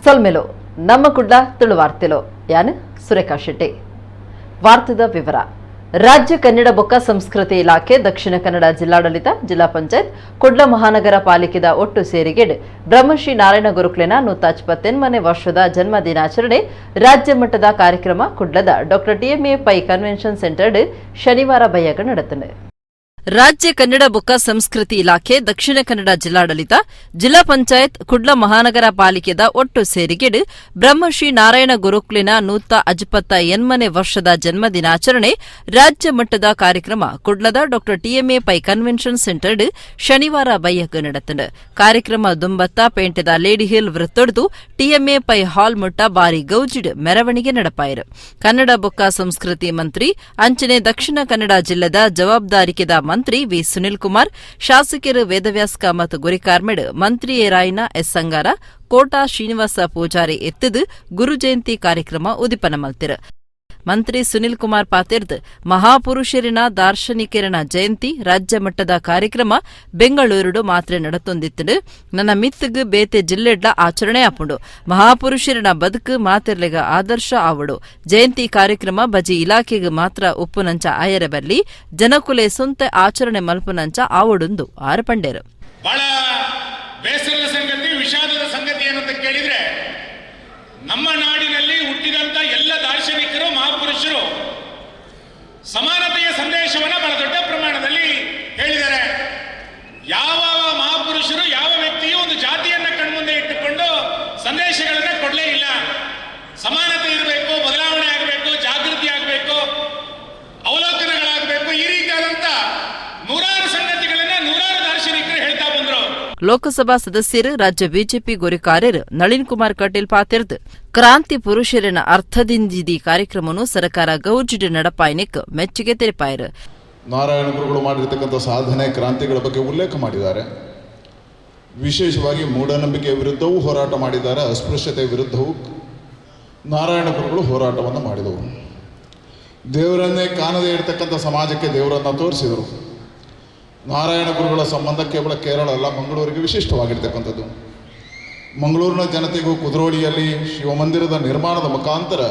ಸೊಲ್ಮೆಲು. ನಮ್ಮ ಕುಡ್ಲ ತುಳುವಾರ್ತೆಲು. ಯಾನ್ ಸುರೇಖಾ ಶೆಟ್ಟಿ. ವಾರ್ತೆದ ವಿವರ. ರಾಜ್ಯ ಕನ್ನಡ ಬೊಕ್ಕ ಸಂಸ್ಕೃತಿ ಇಲಾಖೆ, ದಕ್ಷಿಣ ಕನ್ನಡ ಜಿಲ್ಲಾಡಳಿತ, ಜಿಲ್ಲಾ ಪಂಚಾಯತ್, ಕುಡ್ಲ ಮಹಾನಗರ ಪಾಲಿಕೆದ ಒಟ್ಟು ಸೇರಿಗೆಡ್ ಬ್ರಹ್ಮಶ್ರೀ ನಾರಾಯಣ ಗುರುಕ್ಲೆನ 158ನೇ ವರ್ಷದ ಜನ್ಮ ದಿನಾಚರಣೆ ರಾಜ್ಯ ಮಟ್ಟದ ಕಾರ್ಯಕ್ರಮ ಕುಡ್ಲದ doctor TMA pi convention centred ಶನಿವಾರ ಬಯ್ಯಗ ನಡೆತಂಡ್. ರಾಜ್ಯ ಕನ್ನಡ ಬೊಕ್ಕ ಸಂಸ್ಕೃತಿ ಇಲಾಖೆ, ದಕ್ಷಿಣ ಕನ್ನಡ ಜಿಲ್ಲಾಡಳಿತ, ಜಿಲ್ಲಾ ಪಂಚಾಯತ್, ಕುಡ್ಲ ಮಹಾನಗರ ಪಾಲಿಕೆದ ಒಟ್ಟು ಸೇರಿಗೆಡ್ ಬ್ರಹ್ಮಶ್ರೀ ನಾರಾಯಣ ಗುರುಕ್ಲಿನ 158ನೇ ವರ್ಷದ ಜನ್ಮ ದಿನಾಚರಣೆ ರಾಜ್ಯ ಮಟ್ಟದ ಕಾರ್ಯಕ್ರಮ ಕುಡ್ಲದ ಡಾ TMA pi convention centred ಶನಿವಾರ ಬಯ್ಯಗ್ ನಡತ್ಂಡ್. ಕಾರ್ಯಕ್ರಮ ದುಂಬತ್ತ ಪೇಂಟೆದ ಲೇಡಿ ಹಿಲ್ ವೃತ್ತೊಡ್ದು ಟಿಎಂಎ ಪೈ ಹಾಲ್ ಮುಟ್ಟ ಬಾರಿ ಗೌಜಿಡ್ ಮೆರವಣಿಗೆ ನಡಪಾಯರು. ಕನ್ನಡ ಬೊಕ್ಕ ಸಂಸ್ಕೃತಿ ಮಂತ್ರಿ ಅಂಚನೆ ದಕ್ಷಿಣ ಕನ್ನಡ ಜಿಲ್ಲೆದ ಜವಾಬ್ದಾರಿಕೆದ ಮಂತ್ರಿ ವಿ ಸುನಿಲ್ ಕುಮಾರ್, ಶಾಸಕರು ವೇದವ್ಯಾಸ್ ಕಾಮತ್ ಗುರಿಕಾರ್ಮೆಡ್, ಮಂತ್ರಿಯೇರಾಯಿನ ಎಸ್ ಅಂಗಾರ, ಕೋಟಾ ಶ್ರೀನಿವಾಸ ಪೂಜಾರಿ ಎತ್ತದು ಗುರು ಜಯಂತಿ ಕಾರ್ಯಕ್ರಮ ಉದಿಪನ ಮಲ್ತಿರು. ಮಂತ್ರಿ ಸುನಿಲ್ ಕುಮಾರ್ ಪಾತೆರ್ದ್, ಮಹಾಪುರುಷರಿನ ದಾರ್ಶನಿಕರಿನ ಜಯಂತಿ ರಾಜ್ಯ ಮಟ್ಟದ ಕಾರ್ಯಕ್ರಮ ಬೆಂಗಳೂರುಡು ಮಾತ್ರೆ ನಡತೊಂದಿತ್ತುಂಡು. ನನ್ನ ಮಿತ್ತಗ್ ಬೇತೆ ಜಿಲ್ಲೆಡ್ಲ ಆಚರಣೆ ಆಪುಂಡು. ಮಹಾಪುರುಷರಿನ ಬದುಕು ಮಾತೆರ್ಲೆಗ ಆದರ್ಶ ಆವಡು. ಜಯಂತಿ ಕಾರ್ಯಕ್ರಮ ಬಜಿ ಇಲಾಖೆಗ್ ಮಾತ್ರ ಉಪ್ಪುನಂಚ ಆಯರೆ ಬರ್ಲಿ, ಜನಕುಲೆ ಸ್ವಂತ ಆಚರಣೆ ಮಲ್ಪುನಂಚ ಆವಡುಂದು ಆರು ಪಂಡೇರು. ಬಹಳ ಬೇಸರದ ಸಂಗತಿ, ವಿಷಾದದ ಸಂಗತಿ ಏನಂತ ಕೇಳಿದ್ರೆ, ನಮ್ಮ ನಾಡಿನಲ್ಲಿ ಹುಟ್ಟಿದಂತ ಎಲ್ಲ ದಾರ್ಶನಿಕರು, ಮಹಾಪುರುಷರು ಸಮಾನತೆಯ ಸಂದೇಶವನ್ನ ಬಹಳ ದೊಡ್ಡ ಪ್ರಮಾಣದಲ್ಲಿ ಹೇಳಿದ್ದಾರೆ. ಯಾವ ಮಹಾಪುರುಷರು, ಯಾವ ವ್ಯಕ್ತಿಯೂ ಒಂದು ಜಾತಿಯನ್ನ ಕಣ್ಮುಂದೆ ಇಟ್ಟುಕೊಂಡು ಸಂದೇಶಗಳನ್ನ ಕೊಡಲೇ ಇಲ್ಲ. ಸಮಾನತೆ ಇರಬೇಕು, ಬದಲಾವಣೆ ಆಗಬೇಕು, ಜಾಗೃತಿ ಆಗಬೇಕು, ಅವಲೋಕನಗಳಾಗಬೇಕು, ಈ ರೀತಿಯಾದಂತ ನೂರಾರು ಸಂಗತಿಗಳನ್ನ ನೂರಾರು ದಾರ್ಶನಿಕರು ಹೇಳ್ತಾ ಬಂದ್ರು. ಲೋಕಸಭಾ ಸದಸ್ಯರು, ರಾಜ್ಯ ಬಿಜೆಪಿ ಗುರಿಕಾರ್ಯರು ನಳಿನ್ ಕುಮಾರ್ ಕಟೀಲ್ ಪಾತೆರ್ದ್, ಕ್ರಾಂತಿ ಪುರುಷರಿನ ಅರ್ಥದಿಂದಿದಿ ಕಾರ್ಯಕ್ರಮನು ಸರ್ಕಾರ ಗೌಜಿಡ್ ನಡಪಾಯ್ನಿಕ್ ಮೆಚ್ಚುಗೆ ತೆರಿಪಾಯರು. ನಾರಾಯಣ ಗುರುಗಳು ಮಾಡಿರ್ತಕ್ಕಂಥ ಸಾಧನೆ, ಕ್ರಾಂತಿಗಳ ಬಗ್ಗೆ ಉಲ್ಲೇಖ ಮಾಡಿದ್ದಾರೆ. ವಿಶೇಷವಾಗಿ ಮೂಢನಂಬಿಕೆಯ ವಿರುದ್ಧವೂ ಹೋರಾಟ ಮಾಡಿದ್ದಾರೆ. ಅಸ್ಪೃಶ್ಯತೆ ವಿರುದ್ಧವೂ ನಾರಾಯಣ ಗುರುಗಳು ಹೋರಾಟವನ್ನು ಮಾಡಿದವರು. ದೇವರನ್ನೇ ಕಾಣದೇ ಇರತಕ್ಕಂಥ ಸಮಾಜಕ್ಕೆ ದೇವರನ್ನು ತೋರಿಸಿದರು. ನಾರಾಯಣ ಗುರುಗಳ ಸಂಬಂಧ ಕೇವಲ ಕೇರಳ ಅಲ್ಲ, ಮಂಗಳೂರಿಗೆ ವಿಶಿಷ್ಟವಾಗಿರ್ತಕ್ಕಂಥದ್ದು. ಮಂಗಳೂರಿನ ಜನತೆಗೂ ಕುದ್ರೋಳಿಯಲ್ಲಿ ಶಿವಮಂದಿರದ ನಿರ್ಮಾಣದ ಮುಖಾಂತರ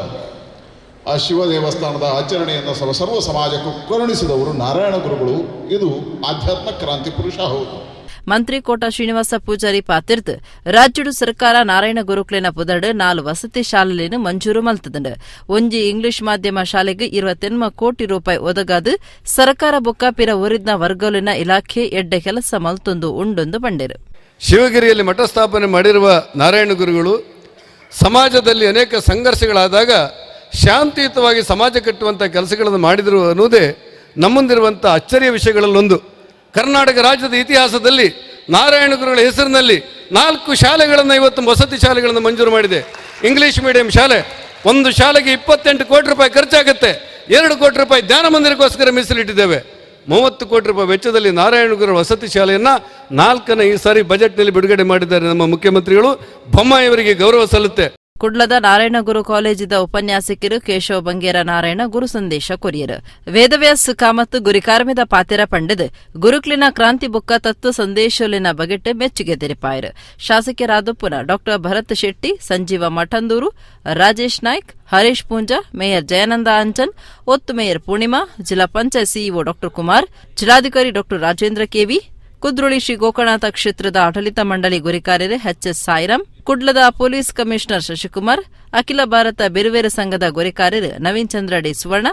ಆ ಶಿವ ದೇವಸ್ಥಾನದ ಆಚರಣೆಯನ್ನು ಸರ್ವ ಸಮಾಜಕ್ಕೂ ಕರುಣಿಸಿದವರು ನಾರಾಯಣ ಗುರುಗಳು. ಇದು ಆಧ್ಯಾತ್ಮ ಕ್ರಾಂತಿ ಪುರುಷ ಹೌದು. ಮಂತ್ರಿ ಕೋಟ ಶ್ರೀನಿವಾಸ ಪೂಜಾರಿ ಪಾತಿರ್ದ್, ರಾಜ್ಯಡು ಸರ್ಕಾರ ನಾರಾಯಣ ಗುರುಕ್ಲೆನ ಪುದರ್ಡ್ ನಾಲ್ ವಸತಿ ಶಾಲೆಯನ್ನು ಮಂಜೂರು ಮಲ್ತದಂಡ್. ಒಂಜಿ ಇಂಗ್ಲಿಷ್ ಮಾಧ್ಯಮ ಶಾಲೆಗೆ 28 ಕೋಟಿ ರೂಪಾಯಿ ಒದಗಾದು ಸರ್ಕಾರ ಬೊಕ್ಕ ಪಿರ ಒರಿದ್ನ ವರ್ಗಲಿನ ಇಲಾಖೆ ಎಡ್ಡೆ ಕೆಲಸ ಮಲ್ತೊಂದು ಉಂಡೊಂದು ಪಂಡೇರು. ಶಿವಗಿರಿಯಲ್ಲಿ ಮಠ ಸ್ಥಾಪನೆ ಮಾಡಿರುವ ನಾರಾಯಣ ಗುರುಗಳು ಸಮಾಜದಲ್ಲಿ ಅನೇಕ ಸಂಘರ್ಷಗಳಾದಾಗ ಶಾಂತಿಯುತವಾಗಿ ಸಮಾಜ ಕಟ್ಟುವಂಥ ಕೆಲಸಗಳನ್ನು ಮಾಡಿದರು ಅನ್ನುವುದೇ ನಮ್ಮುಂದಿರುವಂಥ ಅಚ್ಚರಿಯ ವಿಷಯಗಳಲ್ಲೊಂದು. ಕರ್ನಾಟಕ ರಾಜ್ಯದ ಇತಿಹಾಸದಲ್ಲಿ ನಾರಾಯಣ ಗುರುಗಳ ಹೆಸರಿನಲ್ಲಿ ನಾಲ್ಕು ಶಾಲೆಗಳನ್ನು ಇವತ್ತು ವಸತಿ ಶಾಲೆಗಳನ್ನು ಮಂಜೂರು ಮಾಡಿದೆ. ಇಂಗ್ಲೀಷ್ ಮೀಡಿಯಂ ಶಾಲೆ, ಒಂದು ಶಾಲೆಗೆ 28 ಕೋಟಿ ರೂಪಾಯಿ ಖರ್ಚಾಗುತ್ತೆ. 2 ಕೋಟಿ ರೂಪಾಯಿ ಧ್ಯಾನ ಮಂದಿರಕ್ಕೋಸ್ಕರ ಮೀಸಲಿಟ್ಟಿದ್ದೇವೆ. 30 ಕೋಟಿ ರೂಪಾಯಿ ವೆಚ್ಚದಲ್ಲಿ ನಾರಾಯಣ ಗುರು ವಸತಿ ಶಾಲೆಯನ್ನು ನಾಲ್ಕನೇ ಈ ಸಾರಿ ಬಜೆಟ್ನಲ್ಲಿ ಬಿಡುಗಡೆ ಮಾಡಿದ್ದಾರೆ ನಮ್ಮ ಮುಖ್ಯಮಂತ್ರಿಗಳು. ಬೊಮ್ಮಾಯಿಯವರಿಗೆ ಗೌರವ ಸಲ್ಲುತ್ತೆ. ಕುಡ್ಲದ ನಾರಾಯಣಗುರು ಕಾಲೇಜಿದ ಉಪನ್ಯಾಸಕರು ಕೇಶವ ಬಂಗೇರ ನಾರಾಯಣ ಗುರು ಸಂದೇಶ ಕೊರಿಯರು. ವೇದವ್ಯಾಸ್ ಕಾಮತ್ ಗುರಿಕಾರ್ಮೆದ ಪಾತೆರ ಪಂಡದ್, ಗುರುಕ್ಲಿನ ಕ್ರಾಂತಿ ಬೊಕ್ಕ ತತ್ವ ಸಂದೇಶಲಿನ ಬಗೆಟ್ ಮೆಚ್ಚುಗೆ ತೆರಿಪಾಯರು. ಶಾಸಕರಾದಪ್ಪುನ ಡಾ ಭರತ್ ಶೆಟ್ಟಿ, ಸಂಜೀವ ಮಠಂದೂರು, ರಾಜೇಶ್ ನಾಯ್ಕ್, ಹರೀಶ್ ಪೂಂಜಾ, ಮೇಯರ್ ಜಯಾನಂದ ಅಂಚನ್, ಒತ್ತು ಮೇಯರ್ ಪೂರ್ಣಿಮಾ, ಜಿಲ್ಲಾ ಪಂಚಾಯತ್ ಸಿಇಒ ಡಾ ಕುಮಾರ್, ಜಿಲ್ಲಾಧಿಕಾರಿ ಡಾ ರಾಜೇಂದ್ರ ಕೆವಿ, ಕುದ್ರೋಳಿ ಶ್ರೀ ಗೋಕರ್ಣನಾಥ ಕ್ಷೇತ್ರದ ಆಡಳಿತ ಮಂಡಳಿ ಗುರಿಕಾರ್ಯರು ಎಚ್ಎಸ್ ಸಾಯಿರಾಮ್, ಕುಡ್ಲದ ಪೊಲೀಸ್ ಕಮಿಷನರ್ ಶಶಿಕುಮಾರ್, ಅಖಿಲ ಭಾರತ ಬಿರುವೇರ ಸಂಘದ ಗುರಿಕಾರ್ಯರು ನವೀನ್ ಚಂದ್ರ ಡಿ ಸುವರ್ಣ,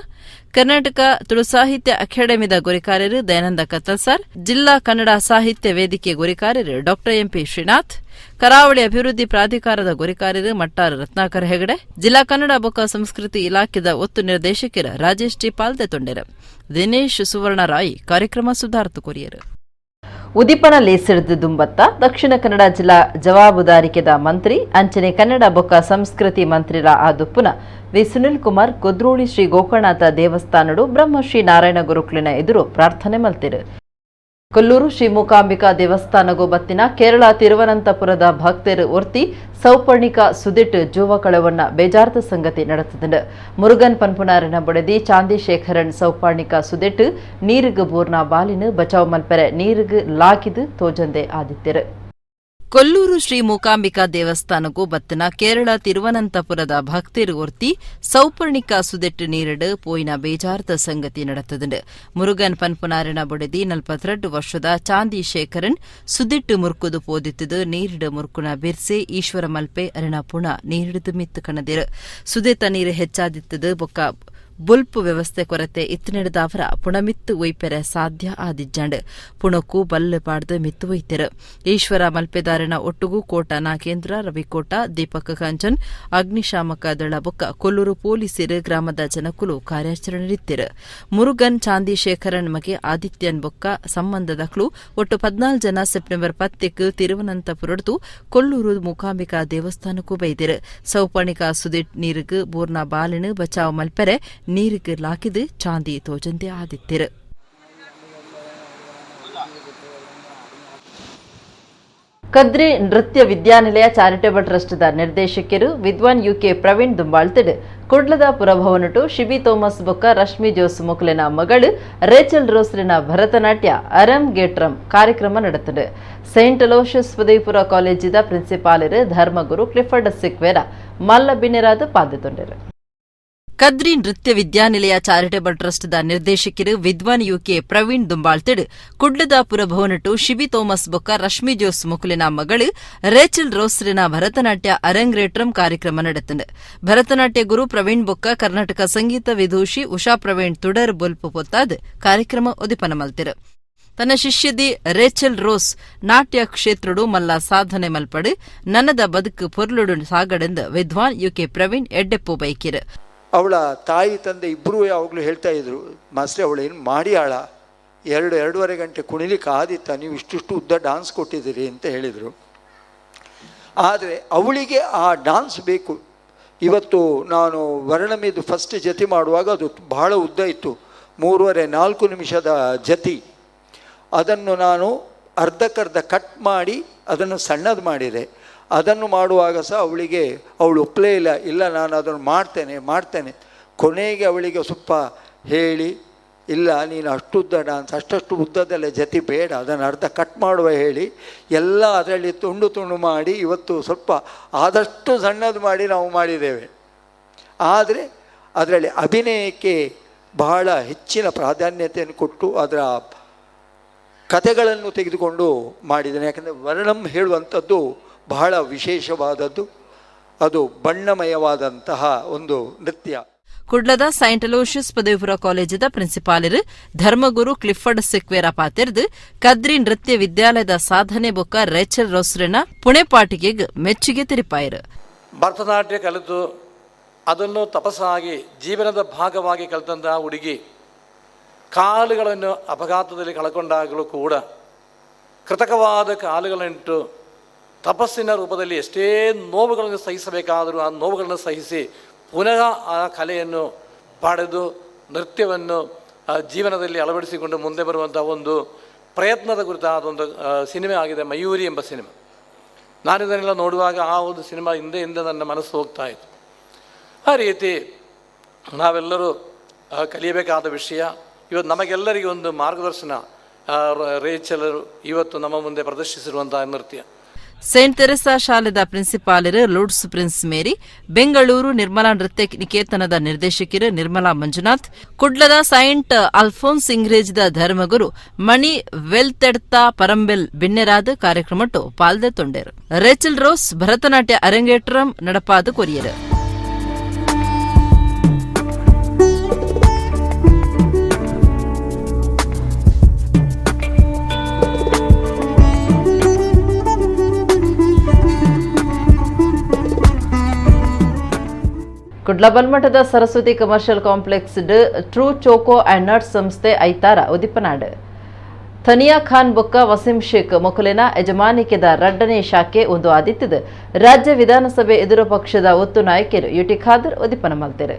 ಕರ್ನಾಟಕ ತುಳು ಸಾಹಿತ್ಯ ಅಕಾಡೆಮಿದ ಗುರಿಕಾರ್ಯರು ದಯಾನಂದ ಕತ್ತಲ್ಸಾರ್, ಜಿಲ್ಲಾ ಕನ್ನಡ ಸಾಹಿತ್ಯ ವೇದಿಕೆ ಗುರಿಕಾರ್ಯರು ಡಾ ಎಂಪಿ ಶ್ರೀನಾಥ್, ಕರಾವಳಿ ಅಭಿವೃದ್ಧಿ ಪ್ರಾಧಿಕಾರದ ಗುರಿಕಾರ್ಯರು ಮಟ್ಟಾರು ರತ್ನಾಕರ್ ಹೆಗಡೆ, ಜಿಲ್ಲಾ ಕನ್ನಡ ಬೊಕ್ಕ ಸಂಸ್ಕೃತಿ ಇಲಾಖೆದ ಒತ್ತು ನಿರ್ದೇಶಕರು ರಾಜೇಶ್ ಟಿ ಪಾಲ್ದೆ ತೊಂಡೆರು. ದಿನೇಶ್ ಸುವರ್ಣ ರಾಯಿ ಕಾರ್ಯಕ್ರಮ ಸುಧಾರ್ತು ಕೊರಿಯರು. ಉದಿಪನ ಲೇಸಿಡ್ದು ದುಂಬತ್ತ ದಕ್ಷಿಣ ಕನ್ನಡ ಜಿಲ್ಲಾ ಜವಾಬುದಾರಿಕೆದ ಮಂತ್ರಿ ಅಂಚನೆ ಕನ್ನಡ ಬೊಕ್ಕ ಸಂಸ್ಕೃತಿ ಮಂತ್ರಿಲ ಆದುಪ್ಪುನ ವಿ ಸುನಿಲ್ ಕುಮಾರ್ ಕುದ್ರೋಳಿ ಶ್ರೀ ಗೋಕರ್ಣನಾಥ ದೇವಸ್ಥಾನಡು ಬ್ರಹ್ಮಶ್ರೀ ನಾರಾಯಣ ಗುರುಕ್ಲಿನ ಎದುರು ಪ್ರಾರ್ಥನೆ ಮಲ್ತಿರು. ಕೊಲ್ಲೂರು ಶ್ರೀ ಮೂಕಾಂಬಿಕಾ ದೇವಸ್ಥಾನಗು ಬತ್ತಿನ ಕೇರಳ ತಿರುವನಂತಪುರದ ಭಕ್ತರು ಒರ್ತಿ ಸೌಪರ್ಣಿಕ ಸುದಿಟ್ ಜೂವ ಕಳವನ್ನ ಬೇಜಾರ್ದ ಸಂಗತಿ ನಡೆತದಂಡು. ಮುರುಗನ್ ಪನ್ಪುನಾರನ ಬೊಡೆದಿ ಚಾಂದಿ ಶೇಖರನ್ ಸೌಪರ್ಣಿಕ ಸುದಿಟ್ ನೀರುಗು ಬೂರ್ನ ಬಾಲಿನ ಬಚಾವ್ ಮಲ್ಪೆರೆ ನೀರುಗು ಲಾಗಿದು ತೋಜಂದೆ ಆದಿತ್ಯರು. Kollur Shri Mookambika ದೇವಸ್ಥಾನಕ್ಕೂ ಬತ್ತಿನ ಕೇರಳ ತಿರುವನಂತಪುರದ ಭಕ್ತಿರು ಒರ್ತಿ ಸೌಪರ್ಣಿಕ ಸುದೆಟ್ಟು ನೀರಡು ಪೋಯಿನ ಬೇಜಾರ್ದ ಸಂಗತಿ ನಡತದುಂಡು. ಮುರುಗನ್ ಪನ್ಪುನಾರಿನ ಬೊಡೆದಿ 42 ವರ್ಷದ ಚಾಂದಿ ಶೇಖರನ್ ಸುದಿಟ್ಟು ಮುರ್ಕುದು ಪೋದಿತ್ತದು ನೀರಿಡು ಮುರ್ಕುನ ಬಿರ್ಸೆ ಈಶ್ವರ ಮಲ್ಪೆ ಅರಿಣ ಪುಣ ನೀರಿಡಿದು ಮಿತ್ತು ಕಣದಿರು. ಸುದೆತ ನೀರು ಹೆಚ್ಚಾದಿತ್ತದು ಬೊಕ್ಕ ಬೊಲ್ಪು ವ್ಯವಸ್ಥೆ ಕೊರತೆ ಇತ್ತಿನೆಡ್ದಾವರ ಪುಣಮಿತ್ತು ಒಯ್ಪೆರೆ ಸಾಧ್ಯ ಆದಿಜ್ಜಾಂಡ್. ಪುಣಕ್ಕೂ ಬಲ್ಲು ಪಾಡ್ದು ಮಿತ್ತು ಒಯ್ತೆರು. ಈಶ್ವರ ಮಲ್ಪೆದಾರಿನ ಒಟ್ಟುಗು ಕೋಟ ನಾಗೇಂದ್ರ, ರವಿಕೋಟ, ದೀಪಕ್ ಕಾಂಚನ್, ಅಗ್ನಿಶಾಮಕ ದಳ ಬೊಕ್ಕ ಕೊಲ್ಲೂರು ಪೊಲೀಸರು ಗ್ರಾಮದ ಜನಕುಲು ಕಾರ್ಯಾಚರಣೆ. ಮುರುಗನ್ ಚಾಂದಿ ಶೇಖರನ್ ಮಗೆ ಆದಿತ್ಯನ್ ಬೊಕ್ಕ ಸಂಬಂಧದಕ್ಲು ಒಟ್ಟು 14 ಜನ ಸೆಪ್ಟೆಂಬರ್ 10ಕ್ಕೆ ತಿರುವನಂತಪುರಡ್ದು ಕೊಲ್ಲೂರು ಮೂಕಾಂಬಿಕಾ ದೇವಸ್ಥಾನಕ್ಕೂ ಬೈದಿರು. ಸೌಪರ್ಣಿಕ ಸುದಿಟ್ ನೀರಿಗೆ ಬೂರ್ನ ಬಾಲಿನ ಬಚಾವ್ ಮಲ್ಪೆರೆ ನೀರಿಗೆ ಲಾಕಿದು ಚಾಂದಿ ತೋಜಂದೆ ಆದಿತ್ತಿರು. ಕದ್ರಿ ನೃತ್ಯ ವಿದ್ಯಾನಿಲಯ ಚಾರಿಟೇಬಲ್ ಟ್ರಸ್ಟ್ದ ನಿರ್ದೇಶಕರು ವಿದ್ವಾನ್ ಯುಕೆ ಪ್ರವೀಣ್ ದುಂಬಾಳ್ತಿಡ್ ಕುಡ್ಲದ ಪುರಭವನಟು ಶಿಬಿ ಥೋಮಸ್ ಬೊಕ್ಕ ರಶ್ಮಿ ಜೋಸ್ ಮೊಕಲಿನ ಮಗಳು ರೇಚಲ್ ರೋಸ್ರಿನ ಭರತನಾಟ್ಯ ಅರಂ ಗೇಟ್ರಂ ಕಾರ್ಯಕ್ರಮ ನಡೆತದೆ. ಸೈಂಟ್ ಅಲೋಷಿಯಸ್ ಪದವಿಪುರ ಕಾಲೇಜಿದ ಪ್ರಿನ್ಸಿಪಾಲರು ಧರ್ಮಗುರು ಕ್ಲಿಫರ್ಡ್ ಸಿಕ್ವೇರ ಮಲ್ಲ ಬಿನ್ನೆರಾದ ಪಾದೆತೊಂಡರು. ಕದ್ರಿ ನೃತ್ಯ ವಿದ್ಯಾನಿಲಯ ಚಾರಿಟೇಬಲ್ ಟ್ರಸ್ಟ್ದ ನಿರ್ದೇಶಕರು ವಿದ್ವಾನ್ ಯುಕೆ ಪ್ರವೀಣ್ ದುಂಬಾಳ್ತಿಡ್ ಕುಡ್ಲದ ಪುರಭವನಟು ಶಿಬಿ ಥೋಮಸ್ ಬೊಕ್ಕ ರಶ್ಮಿ ಜೋಸ್ ಮೊಕಲಿನ ಮಗಳು ರೇಚಲ್ ರೋಸ್ರಿನ ಭರತನಾಟ್ಯ ಅರಂಗ್ರೇಟ್ರಂ ಕಾರ್ಯಕ್ರಮ ನಡೆತಂಡು. ಭರತನಾಟ್ಯ ಗುರು ಪ್ರವೀಣ್ ಬೊಕ್ಕ ಕರ್ನಾಟಕ ಸಂಗೀತ ವಿದೂಷಿ ಉಷಾ ಪ್ರವೀಣ್ ತುಡರ್ ಬೊಲ್ಪು ಪೊತ್ತಾದ್ ಕಾರ್ಯಕ್ರಮ ಉದಿಪನ ಮಲ್ತಿರು. ತನ್ನ ಶಿಷ್ಯದಿ ರೇಚಲ್ ರೋಸ್ ನಾಟ್ಯ ಕ್ಷೇತ್ರಡು ಮಲ್ಲ ಸಾಧನೆ ಮಲ್ಪಡು ನನ್ನದ ಬದುಕು ಪೊರ್ಲುಡು ಸಾಗಡೆಂದು ವಿದ್ವಾನ್ ಯುಕೆ ಪ್ರವೀಣ್ ಎಡ್ಡೆಪ್ಪು ಬೈಕಿರು. ಅವಳ ತಾಯಿ ತಂದೆ ಇಬ್ಬರೂ ಯಾವಾಗಲೂ ಹೇಳ್ತಾ ಇದ್ರು, ಮಾಸ್ಟ್ರೆ ಅವಳು ಏನು ಮಾಡಿಯಾಳ, 2-2.5 ಗಂಟೆ ಕುಣಿಲಿಕ್ಕೆ ಆದಿತ್ತ, ನೀವು ಇಷ್ಟಿಷ್ಟು ಉದ್ದ ಡಾನ್ಸ್ ಕೊಟ್ಟಿದ್ದೀರಿ ಅಂತ ಹೇಳಿದರು. ಆದರೆ ಅವಳಿಗೆ ಆ ಡಾನ್ಸ್ ಬೇಕು. ಇವತ್ತು ನಾನು ವರ್ಣಮಿದು ಫಸ್ಟ್ ಜತಿ ಮಾಡುವಾಗ ಅದು ಬಹಳ ಉದ್ದ ಇತ್ತು, 3.5-4 ನಿಮಿಷದ ಜತಿ. ಅದನ್ನು ನಾನು ಅರ್ಧಕ್ಕರ್ಧ ಕಟ್ ಮಾಡಿ ಅದನ್ನು ಸಣ್ಣದು ಮಾಡಿದೆ. ಅದನ್ನು ಮಾಡುವಾಗ ಸಹ ಅವಳಿಗೆ ಅವಳು ಒಪ್ಪಲೇ ಇಲ್ಲ, ಇಲ್ಲ ನಾನು ಅದನ್ನು ಮಾಡ್ತೇನೆ ಮಾಡ್ತೇನೆ. ಕೊನೆಗೆ ಅವಳಿಗೆ ಸ್ವಲ್ಪ ಹೇಳಿ, ಇಲ್ಲ ನೀನು ಅಷ್ಟುದ್ದ ಡಾನ್ಸ್ ಅಷ್ಟಷ್ಟು ಉದ್ದದಲ್ಲೇ ಜತಿ ಬೇಡ, ಅದನ್ನು ಅರ್ಧ ಕಟ್ ಮಾಡುವ ಹೇಳಿ ಎಲ್ಲ ಅದರಲ್ಲಿ ತುಂಡು ತುಂಡು ಮಾಡಿ ಇವತ್ತು ಸ್ವಲ್ಪ ಆದಷ್ಟು ಸಣ್ಣದು ಮಾಡಿ ನಾವು ಮಾಡಿದ್ದೇವೆ. ಆದರೆ ಅದರಲ್ಲಿ ಅಭಿನಯಕ್ಕೆ ಬಹಳ ಹೆಚ್ಚಿನ ಪ್ರಾಧಾನ್ಯತೆಯನ್ನು ಕೊಟ್ಟು ಅದರ ಕಥೆಗಳನ್ನು ತೆಗೆದುಕೊಂಡು ಮಾಡಿದ್ದೇನೆ. ಯಾಕಂದರೆ ವರ್ಣಂ ಹೇಳುವಂಥದ್ದು ಬಹಳ ವಿಶೇಷವಾದದ್ದು, ಅದು ಬಣ್ಣಮಯವಾದಂತಹ ಒಂದು ನೃತ್ಯ. ಕುಡ್ಲದ ಸೈಂಟ್ ಅಲೋಷಿಯಸ್ ಪದವಿಪೂರ್ವ ಕಾಲೇಜಿದ ಪ್ರಿನ್ಸಿಪಾಲರು ಧರ್ಮಗುರು ಕ್ಲಿಫರ್ಡ್ ಸಿಕ್ವೇರ ಪಾತಿರ್ದು ಕದ್ರಿ ನೃತ್ಯ ವಿದ್ಯಾಲಯದ ಸಾಧನೆ ಬೊಕ್ಕ ರೇಚಲ್ ರೋಸ್ರಿನ ಪುಣೆಪಾಟಿಗೆ ಮೆಚ್ಚುಗೆ ತೆರಿಪಾಯರು. ಭರತನಾಟ್ಯ ಕಲಿತು ಅದನ್ನು ತಪಸ್ಸಾಗಿ ಜೀವನದ ಭಾಗವಾಗಿ ಕಲಿತಂತಹ ಹುಡುಗಿ ಕಾಲುಗಳನ್ನು ಅಪಘಾತದಲ್ಲಿ ಕಳ್ಕೊಂಡಾಗಲೂ ಕೂಡ ಕೃತಕವಾದ ಕಾಲುಗಳನ್ನಿಟ್ಟು ತಪಸ್ಸಿನ ರೂಪದಲ್ಲಿ ಎಷ್ಟೇ ನೋವುಗಳನ್ನು ಸಹಿಸಬೇಕಾದರೂ ಆ ನೋವುಗಳನ್ನು ಸಹಿಸಿ ಪುನಃ ಆ ಕಲೆಯನ್ನು ಪಡೆದು ನೃತ್ಯವನ್ನು ಜೀವನದಲ್ಲಿ ಅಳವಡಿಸಿಕೊಂಡು ಮುಂದೆ ಬರುವಂಥ ಒಂದು ಪ್ರಯತ್ನದ ಕುರಿತಾದ ಒಂದು ಸಿನಿಮೆ ಆಗಿದೆ ಮಯೂರಿ ಎಂಬ ಸಿನಿಮಾ. ನಾನಿದನ್ನೆಲ್ಲ ನೋಡುವಾಗ ಆ ಒಂದು ಸಿನಿಮಾ ಹಿಂದೆ ಹಿಂದೆ ನನ್ನ ಮನಸ್ಸು ಹೋಗ್ತಾ ಇತ್ತು. ಆ ರೀತಿ ನಾವೆಲ್ಲರೂ ಕಲಿಯಬೇಕಾದ ವಿಷಯ ಇವತ್ತು ನಮಗೆಲ್ಲರಿಗೂ ಒಂದು ಮಾರ್ಗದರ್ಶನ ರೇಚಲರು ಇವತ್ತು ನಮ್ಮ ಮುಂದೆ ಪ್ರದರ್ಶಿಸಿರುವಂಥ ನೃತ್ಯ. ಸೈಂಟ್ ತೆರೆಸಾ ಶಾಲೆದ ಪ್ರಿನ್ಸಿಪಾಲರು Lourdes prince Mary, Bengaluru Nirmala ನೃತ್ಯ ನಿಕೇತನದ ನಿರ್ದೇಶಕರು ನಿರ್ಮಲಾ ಮಂಜುನಾಥ್, ಕುಡ್ಲದ ಸೈಂಟ್ ಅಲ್ಫೋನ್ಸ್ ಇಂಗ್ರೇಜ್ದ ಧರ್ಮಗುರು ಮಣಿ ವೆಲ್ತೆಡ್ತಾ ಪರಂಬೆಲ್ ಬಿನ್ನೆರಾದ ಕಾರ್ಯಕ್ರಮಟ್ಟು ಪಾಲ್ದೆ ತೊಂಡೇರು. ರೇಚಲ್ ರೋಸ್ ಭರತನಾಟ್ಯ ಅರಂಗೇಟ್ರಂ நடப்பாது ಕೊರಿಯರು. ಕುಡ್ಲ ಬಲ್ಮಠದ Saraswati commercial complex true choco and nuts ಸಂಸ್ಥೆ ಐತಾರ ಉದಿಪನಾಡ್. ಥನಿಯಾ ಖಾನ್ ಬೊಕ್ಕ ವಸೀಂ ಶೇಖ್ ಮೊಕಲಿನ ಯಜಮಾನಿಕೆದ ರಡ್ಡನೇ ಶಾಖೆ ಒಂದು ಆದಿತ್ಯದ ರಾಜ್ಯ ವಿಧಾನಸಭೆ ಎದುರು ಪಕ್ಷದ ಒತ್ತು ನಾಯಕರು ಯುಟಿ ಖಾದರ್ ಉದಿಪನ ಮಲ್ತೆರು.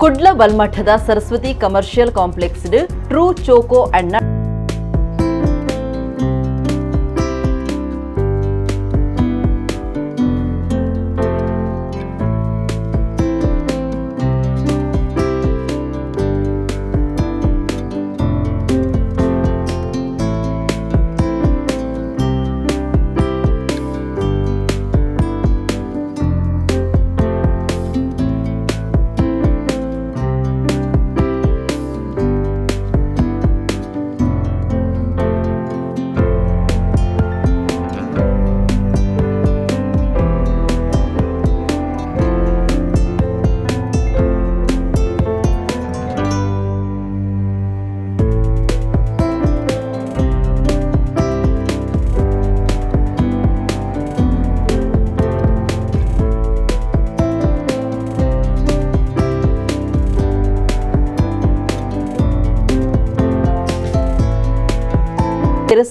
ಕುಡ್ಲ ಬಲ್ಮಠದ Saraswati commercial complex true choco and nuts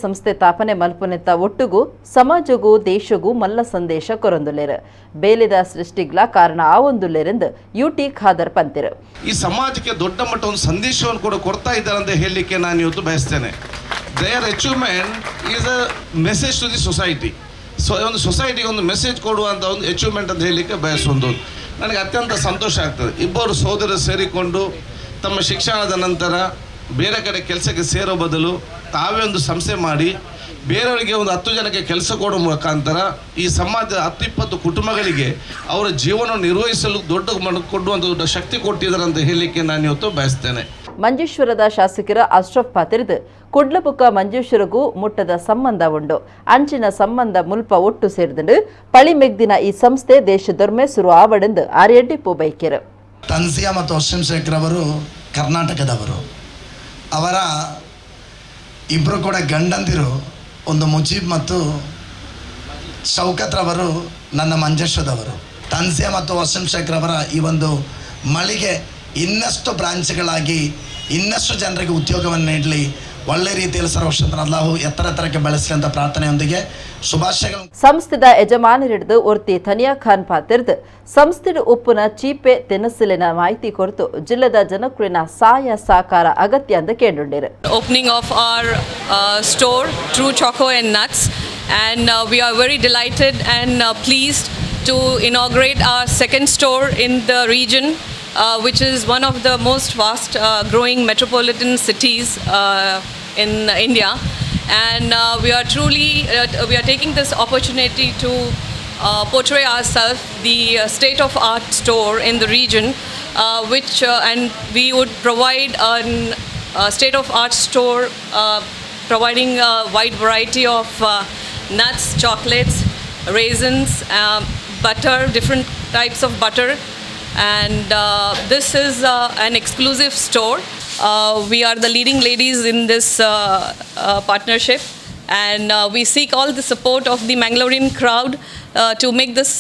ಸಂಸ್ಥೆ ತಾಪನೆ ಮಲ್ಪುನೆತ್ತ ಒಟ್ಟುಗು ಸಮಾಜಗೂ ದೇಶಗೂ ಮಲ್ಲ ಸಂದೇಶ ಕೊರೊಂದುಲ್ಲೆರ್. ಬೇಲೆದ ಸೃಷ್ಟಿಗ್ಲ ಕಾರಣ ಆವೊಂದುಲ್ಲೆರೆಂದು ಯುಟಿ ಖಾದರ್ ಪಂತೆರ್. ಈ ಸಮಾಜಕ್ಕೆ ದೊಡ್ಡ ಮಟ್ಟ ಒಂದು ಸಂದೇಶವನ್ನು ಕೂಡ ಕೊಡ್ತಾ ಇದ್ದಾರೆ ಅಂತ ಹೇಳಲಿಕ್ಕೆ ನಾನು ಇವತ್ತು ಬಯಸ್ತೇನೆ. Their achievement is a message to the society. So ಒಂದು ಸೊಸೈಟಿಗೆ ಒಂದು ಮೆಸೇಜ್ ಕೊಡುವಂಥ ಒಂದು ಅಚೀವ್ಮೆಂಟ್ ಅಂತ ಹೇಳಲಿಕ್ಕೆ ಬಯಸುವಂಥದ್ದು. ನನಗೆ ಅತ್ಯಂತ ಸಂತೋಷ ಆಗ್ತದೆ. ಇಬ್ಬರು ಸಹೋದರರು ಸೇರಿಕೊಂಡು ತಮ್ಮ ಶಿಕ್ಷಣದ ನಂತರ ಬೇರೆ ಕಡೆ ಕೆಲಸಕ್ಕೆ ಸೇರೋ ಬದಲು ತಾವೇ ಒಂದು ಸಂಸ್ಥೆ ಮಾಡಿ ಬೇರೆಯವರಿಗೆ ಒಂದು 10 ಜನಕ್ಕೆ ಕೆಲಸ ಕೊಡುವ ಮುಖಾಂತರ ಈ ಸಮಾಜದ 10-20 ಕುಟುಂಬಗಳಿಗೆ ಅವರ ಜೀವನ ನಿರ್ವಹಿಸಲು ದೊಡ್ಡ ಕೊಡುವಂಥ ದೊಡ್ಡ ಶಕ್ತಿ ಕೊಟ್ಟಿದ್ದಾರೆ ಅಂತ ಹೇಳಲಿಕ್ಕೆ ನಾನು ಇವತ್ತು ಬಯಸ್ತೇನೆ. ಮಂಜೇಶ್ವರದ ಶಾಸಕರ ಅಶ್ರಫ್ ಪಾತಿರ್ದು ಕುಡ್ಲಬುಕ್ಕ ಮಂಜೇಶ್ವರಗೂ ಮುಟ್ಟದ ಸಂಬಂಧ ಉಂಡು. ಅಂಚಿನ ಸಂಬಂಧ ಮುಲ್ಪ ಒಟ್ಟು ಸೇರಿದಂಡು ಪಳಿಮೆಗ್ದಿನ ಈ ಸಂಸ್ಥೆ ದೇಶದೊರ್ಮೆ ಸುರು ಆವಡೆಂದು ಆರ್ಯಡ್ಡಿ ಪೂಬೈಕೆರು. ತನ್ಸಿಯಾ ಮತ್ತು ಅಶ್ವಿನ್ ಶೇಖರ್ ಅವರು ಕರ್ನಾಟಕದವರು. ಅವರ ಇಬ್ಬರು ಕೂಡ ಗಂಡಂದಿರು, ಒಂದು ಮುಜೀಬ್ ಮತ್ತು ಶೌಕತ್ರವರು ನನ್ನ ಮಂಜೇಶ್ವರದವರು. ತನ್ಸಿಯಾ ಮತ್ತು ವಸೀಂ ಶೇಖರ್ ಅವರ ಈ ಒಂದು ಮಳಿಗೆ ಇನ್ನಷ್ಟು ಬ್ರಾಂಚ್ಗಳಾಗಿ ಇನ್ನಷ್ಟು ಜನರಿಗೆ ಉದ್ಯೋಗವನ್ನು ನೀಡಲಿ, ಒಳ್ಳೆ ರೀತಿಯಲ್ಲಿ ಸರ್ವಕ್ಷೇತ್ರ ಅಲ್ಲಾಹು ಎತ್ತರ ಎತ್ತರಕ್ಕೆ ಬೆಳೆಸಲಿ ಅಂತ ಪ್ರಾರ್ಥನೆಯೊಂದಿಗೆ ಶುಭಾಶಯಗಳು. ಸಂಸ್ಥೆದ ಯಜಮಾನರಿಡಿದು ಒರ್ತಿ ಥನಿಯಾ ಖಾನ್ ಪಾತಿರ್ದು ಸಂಸ್ಥೆದ ಉಪ್ಪುನ ಚೀಪೆ ತೆನಸಿಲಿನ ಮಾಹಿತಿ ಕೊರತು ಜಿಲ್ಲೆದ ಜನಕುಳಿನ ಸಾಯ ಸಹಕಾರ ಅಗತ್ಯ ಅಂತ ಕೇಂದ್ರಂಡಿರು. Opening of our store True Choco and Nuts, and we are very delighted and pleased to inaugurate our second store in the region, which is one of the most fast growing metropolitan cities in India. And we are truly we are taking this opportunity to portray ourselves the state of art store in the region, which and we would provide a state of art store providing a wide variety of nuts, chocolates, raisins, butter, different types of butter. And this is an exclusive store. We are the leading ladies in this partnership, and we seek all the support of the Mangalorean crowd to make this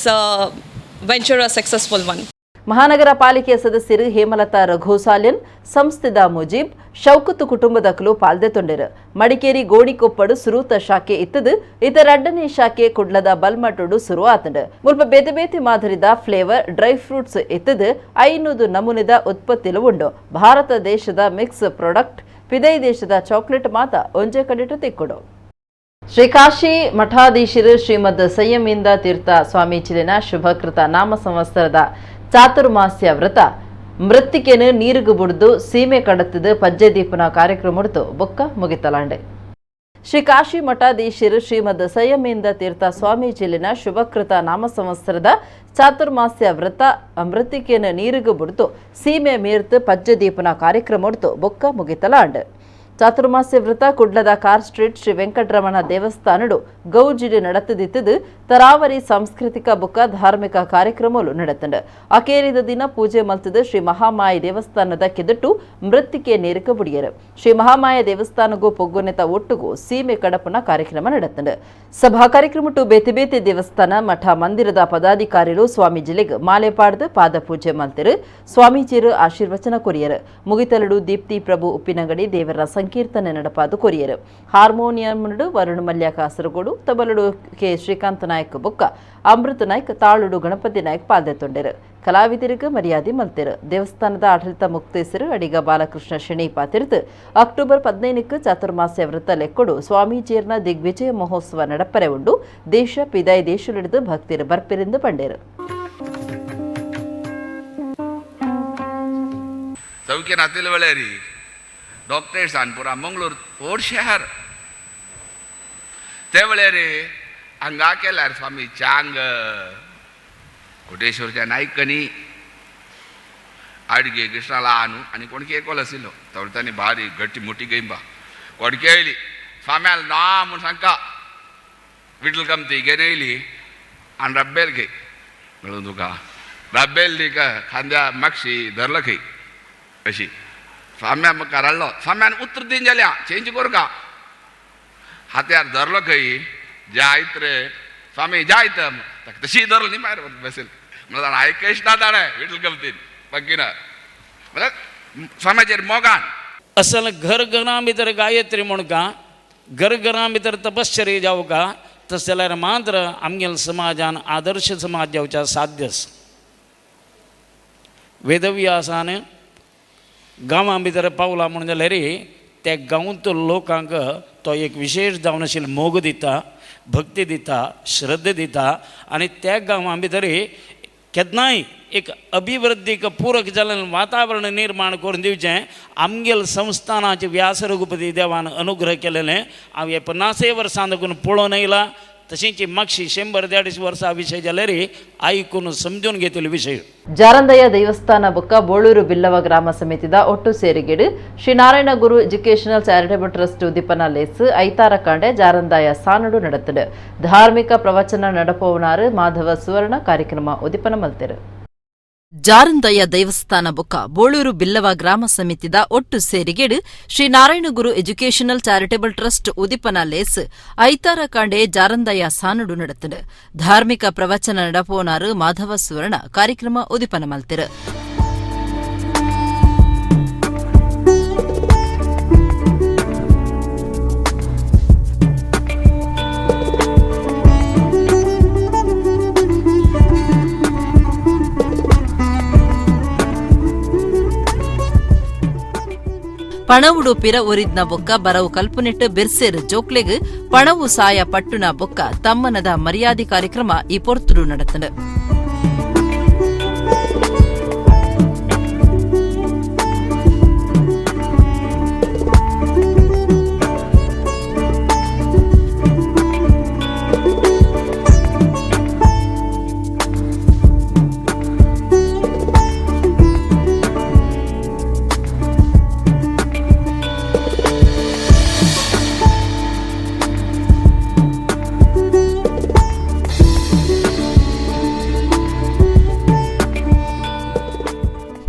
venture a successful one. ಮಹಾನಗರ ಪಾಲಿಕೆಯ ಸದಸ್ಯರು ಹೇಮಲತಾ ರಘುಸಾಲಿಯನ್, ಸಂಸ್ಥೆದ ಮುಜೀಬ್, ಶೌಕತ್ತು ಕುಟುಂಬದಕಲು ಪಾಲ್ದೆ ತೊಂಡೆರು. ಮಡಿಕೇರಿ ಗೋಣಿಕೊಪ್ಪಡು ಸುರೂತ ಶಾಖೆ ಇತ್ತದು ಇತರಡ್ಡನೇ ಶಾಖೆ ಕುಡ್ಲದ ಬಲ್ಮಟುಡು ಸುರು ಆತಂಡು. ಮುಲ್ಪ ಬೇತೆ ಬೇತೆ ಮಾದರಿದ flavour dry fruits ಇತ್ತದು 500 ನಮೂನೆದ ಉತ್ಪತ್ತಿಲು ಉಂಡು. ಭಾರತ ದೇಶದ ಮಿಕ್ಸ್ ಪ್ರಾಡಕ್ಟ್ ಪಿದೈ ದೇಶದ ಚಾಕ್ಲೇಟ್ ಮಾತ ಒಂಜೆ ಕಡಿಟು ತಿಕ್ಕುಡು. ಶ್ರೀ ಕಾಶಿ ಮಠಾಧೀಶರು ಶ್ರೀಮದ್ ಸಂಯಮಿಂದ ತೀರ್ಥ ಸ್ವಾಮೀಜಿಲಿನ ಶುಭಕೃತ ನಾಮ ಸಂವತ್ಸರದ ಚಾತುರ್ಮಾಸ್ಯ ವ್ರತ ಮೃತ್ತಿಕೆನು ನೀರುಗು ಬುಡ್ದು ಸೀಮೆ ಕಡತದು ಪಜ್ಜೆ ದೀಪನ ಕಾರ್ಯಕ್ರಮ ಬೊಕ್ಕ ಮುಗಿತಲಾಂಡೆ. ಶ್ರೀ ಕಾಶಿ ಮಠಾಧೀಶರು ಶ್ರೀಮದ್ ಸಂಯಮಿಂದ ತೀರ್ಥ ಸ್ವಾಮೀಜಿಲಿನ ಶುಭಕೃತ ನಾಮ ಸಂವತ್ಸರದ ಚಾತುರ್ಮಾಸ್ಯ ವ್ರತ ಮೃತ್ತಿಕೆನು ನೀರುಗು ಬುಡ್ದು ಸೀಮೆ ಮೀರ್ತು ಪಜ್ಜೆ ದೀಪನ ಕಾರ್ಯಕ್ರಮ ಬೊಕ್ಕ ಮುಗಿತಲಾಂಡೆ. ಚಾತುರ್ಮಾಸ್ಯ ವ್ರತ ಕುಡ್ಲದ ಕಾರ್ ಸ್ಟ್ರೀಟ್ ಶ್ರೀ ವೆಂಕಟರಮಣ ದೇವಸ್ಥಾನಡು ಗೌಜಿಡು ನಡೆತದಿತ್ತದು ತರಾವರಿ ಸಾಂಸ್ಕೃತಿಕ ಬುಕ್ಕ ಧಾರ್ಮಿಕ ಕಾರ್ಯಕ್ರಮಗಳು ನಡೆತಂಡು. ಅಕೇರಿದ ದಿನ ಪೂಜೆ ಮಲ್ತದ ಶ್ರೀ ಮಹಾಮಾಯ ದೇವಸ್ಥಾನದ ಕೆದಟ್ಟು ಮೃತ್ತಿಕೆ ನೇರಿಕ ಬುಡಿಯರು. ಶ್ರೀ ಮಹಾಮಾಯ ದೇವಸ್ಥಾನಗೂ ಪೊಗ್ಗುನೆತ ಒಟ್ಟುಗೂ ಸೀಮೆ ಕಡಪನ ಕಾರ್ಯಕ್ರಮ ನಡೆತಂಡು. ಸಭಾ ಕಾರ್ಯಕ್ರಮಟ್ಟು ಬೇತೆ ಬೇತೆ ದೇವಸ್ಥಾನ ಮಠ ಮಂದಿರದ ಪದಾಧಿಕಾರಿಗಳು ಸ್ವಾಮೀಜಿಲಿಗ್ ಮಾಲೆ ಪಾಡ್ದು ಪಾದ ಪೂಜೆ ಮಲ್ತಿರು. ಸ್ವಾಮೀಜಿಯರು ಆಶೀರ್ವಚನ ಕೊರಿಯರು. ಮುಗಿತಲಡು ದೀಪ್ತಿ ಪ್ರಭು ಉಪ್ಪಿನಂಗಡಿ ದೇವರ ಸಂಕೀರ್ತನೆ ನಡಪಾದು ಕೊರಿಯರು. ಹಾರ್ಮೋನಿಯಂಡು ವರುಣ್ ಮಲ್ಯ ಕಾಸರಗೋಡು, ತಬಲುಡು ಕೆ ಶ್ರೀಕಾಂತ್ ನಾಯಕ್ ಬೊಕ್ಕ ಅಮೃತ ನಾಯ್ಕ್, ತಾಳುಡು ಗಣಪತಿ ನಾಯ್ಕ್ ಪಾದೆ ತೊಂಡೆರು. ಕಲಾವಿದರಿಗೆ ಮರ್ಯಾದೆ ಮಲ್ತೆರು. ದೇವಸ್ಥಾನದ ಆಡಳಿತ ಮುಕ್ತೇಸರು ಅಡಿಗ ಬಾಲಕೃಷ್ಣ ಶೆಣಿ ಪಾತಿರ್ದು ಅಕ್ಟೋಬರ್ 15ಕ್ಕೆ ಚಾತುರ್ಮಾಸ್ಯ ವ್ರತ ಲೆಕ್ಕೊಡು ಸ್ವಾಮೀಜಿಯರ್ನ ದಿಗ್ವಿಜಯ ಮಹೋತ್ಸವ ನಡಪರೆ ಉಂಡು. ದೇಶ ಪಿದಾಯಿ ದೇಶಲಿಡಿದು ಭಕ್ತಿರು ಬರ್ಪಿರೆಂದು ಪಂಡೇರು. चौके नातिल वेळारी डॉक्टरेट सानपुरा मंगळूर व्हड शहर ते वेळारी हांगा केल्यार स्वामी चांग कोटेश्वरच्या नायकनी आडगे कृष्णाला न्हू आनी कोणकी एकल आशिल्लो तवळतांनी भारी गट्टी मोठी गैंबा कोडके येयली स्वाम्याल ना म्हूण सांगता विठल कमती घेवन येयली आनी रब्बेल घे मेळून तुका रब्बेल तिका खांद्या मागशी धरलो खंय अशी स्वाम्या मुखार हाडलो. स्वाम्यान उतर दिन जाल्या चेंज करूं हात्यार धरलो खंय जायत रे स्वामी जायत तशी धरलो न्ही भायर बसेल म्हणल्यार आयकश ना ताणें विठल कमतीन पक्कीना म्हणल्यार स्वाम्याचेर मोगान असल घर घरा भितर गायत्री म्हणका घरघरां भितर तपश्चर्या जावका तशें जाल्यार मात्र आमगेल्या समाजान आदर्श समाज जावच्या साध्य आसा. वेदव्यासान गांवां भितर पावला म्हूण जाल्यार त्या गांवचो लोकांक तो एक विशेश जावन आशिल्लो मोग दिता, भक्ती दिता, श्रद्धा दिता आनी त्या गांवां भितर केन्नाय एक अभिवृद्धीक पूरक जाल्लें वातावरण निर्माण करून दिवचें आमगेल संस्थानाचे व्यास रघुपती देवान अनुग्रह केलेलें हांव हे 50 वर्सां देखून पळोवन येयला. तशेंच मागशी 100-150 वर्सां विशय जाल्यार आयकून समजून घेतले विशय. ಜಾರಂದಯ್ಯ ದೇವಸ್ಥಾನ ಬೊಕ್ಕ ಬೋಳೂರು ಬಿಲ್ಲವ ಗ್ರಾಮ ಸಮಿತಿದ ಒಟ್ಟು ಸೇರಿಗೆಡು Shri Narayana Guru educational charitable trust ಉದ್ದೀಪನ ಲೇಸ್ ಐತಾರ ಕಾಂಡೆ ಜಾರಂದಾಯ ಸಾನಡು ನಡೆತಡು. ಧಾರ್ಮಿಕ ಪ್ರವಚನ ನಡಪೋವನಾರು ಮಾಧವ ಸುವರ್ಣ ಕಾರ್ಯಕ್ರಮ ಉದ್ದೀಪನ ಮಲ್ತೆರು. ಜಾರಂದಯ್ಯ ದೇವಸ್ಥಾನ ಬೊಕ್ಕ ಬೋಳೂರು ಬಿಲ್ಲವ ಗ್ರಾಮ ಸಮಿತಿದ ಒಟ್ಟು ಸೇರಿಗೆಡು Shri Narayana Guru educational charitable trust ಉದಿಪನ ಲೇಸ್ ಐತಾರ ಕಾಂಡೆ ಜಾರಂದಯ್ಯ ಸಾನಡು ನಡೆತಡು. ಧಾರ್ಮಿಕ ಪ್ರವಚನ ನಡಪೋನಾರು ಮಾಧವ ಸುವರ್ಣ ಕಾರ್ಯಕ್ರಮ ಉದಿಪನ ಮಲ್ತೆರು. ಪಣವುಡು ಪಿರ ಒರಿದ್ನ ಬೊಕ್ಕ ಬರವು ಕಲ್ಪುನೆಟ್ಟು ಬಿರ್ಸೇರ್ ಜೋಕ್ಲೆಗ್ ಪಣವು ಸಾಯ ಪಟ್ಟುನ ಬೊಕ್ಕ ತಮ್ಮನದ ಮರ್ಯಾದೆ ಕಾರ್ಯಕ್ರಮ ಈ ಪೊರ್ತುಡು ನಡತಂಡು.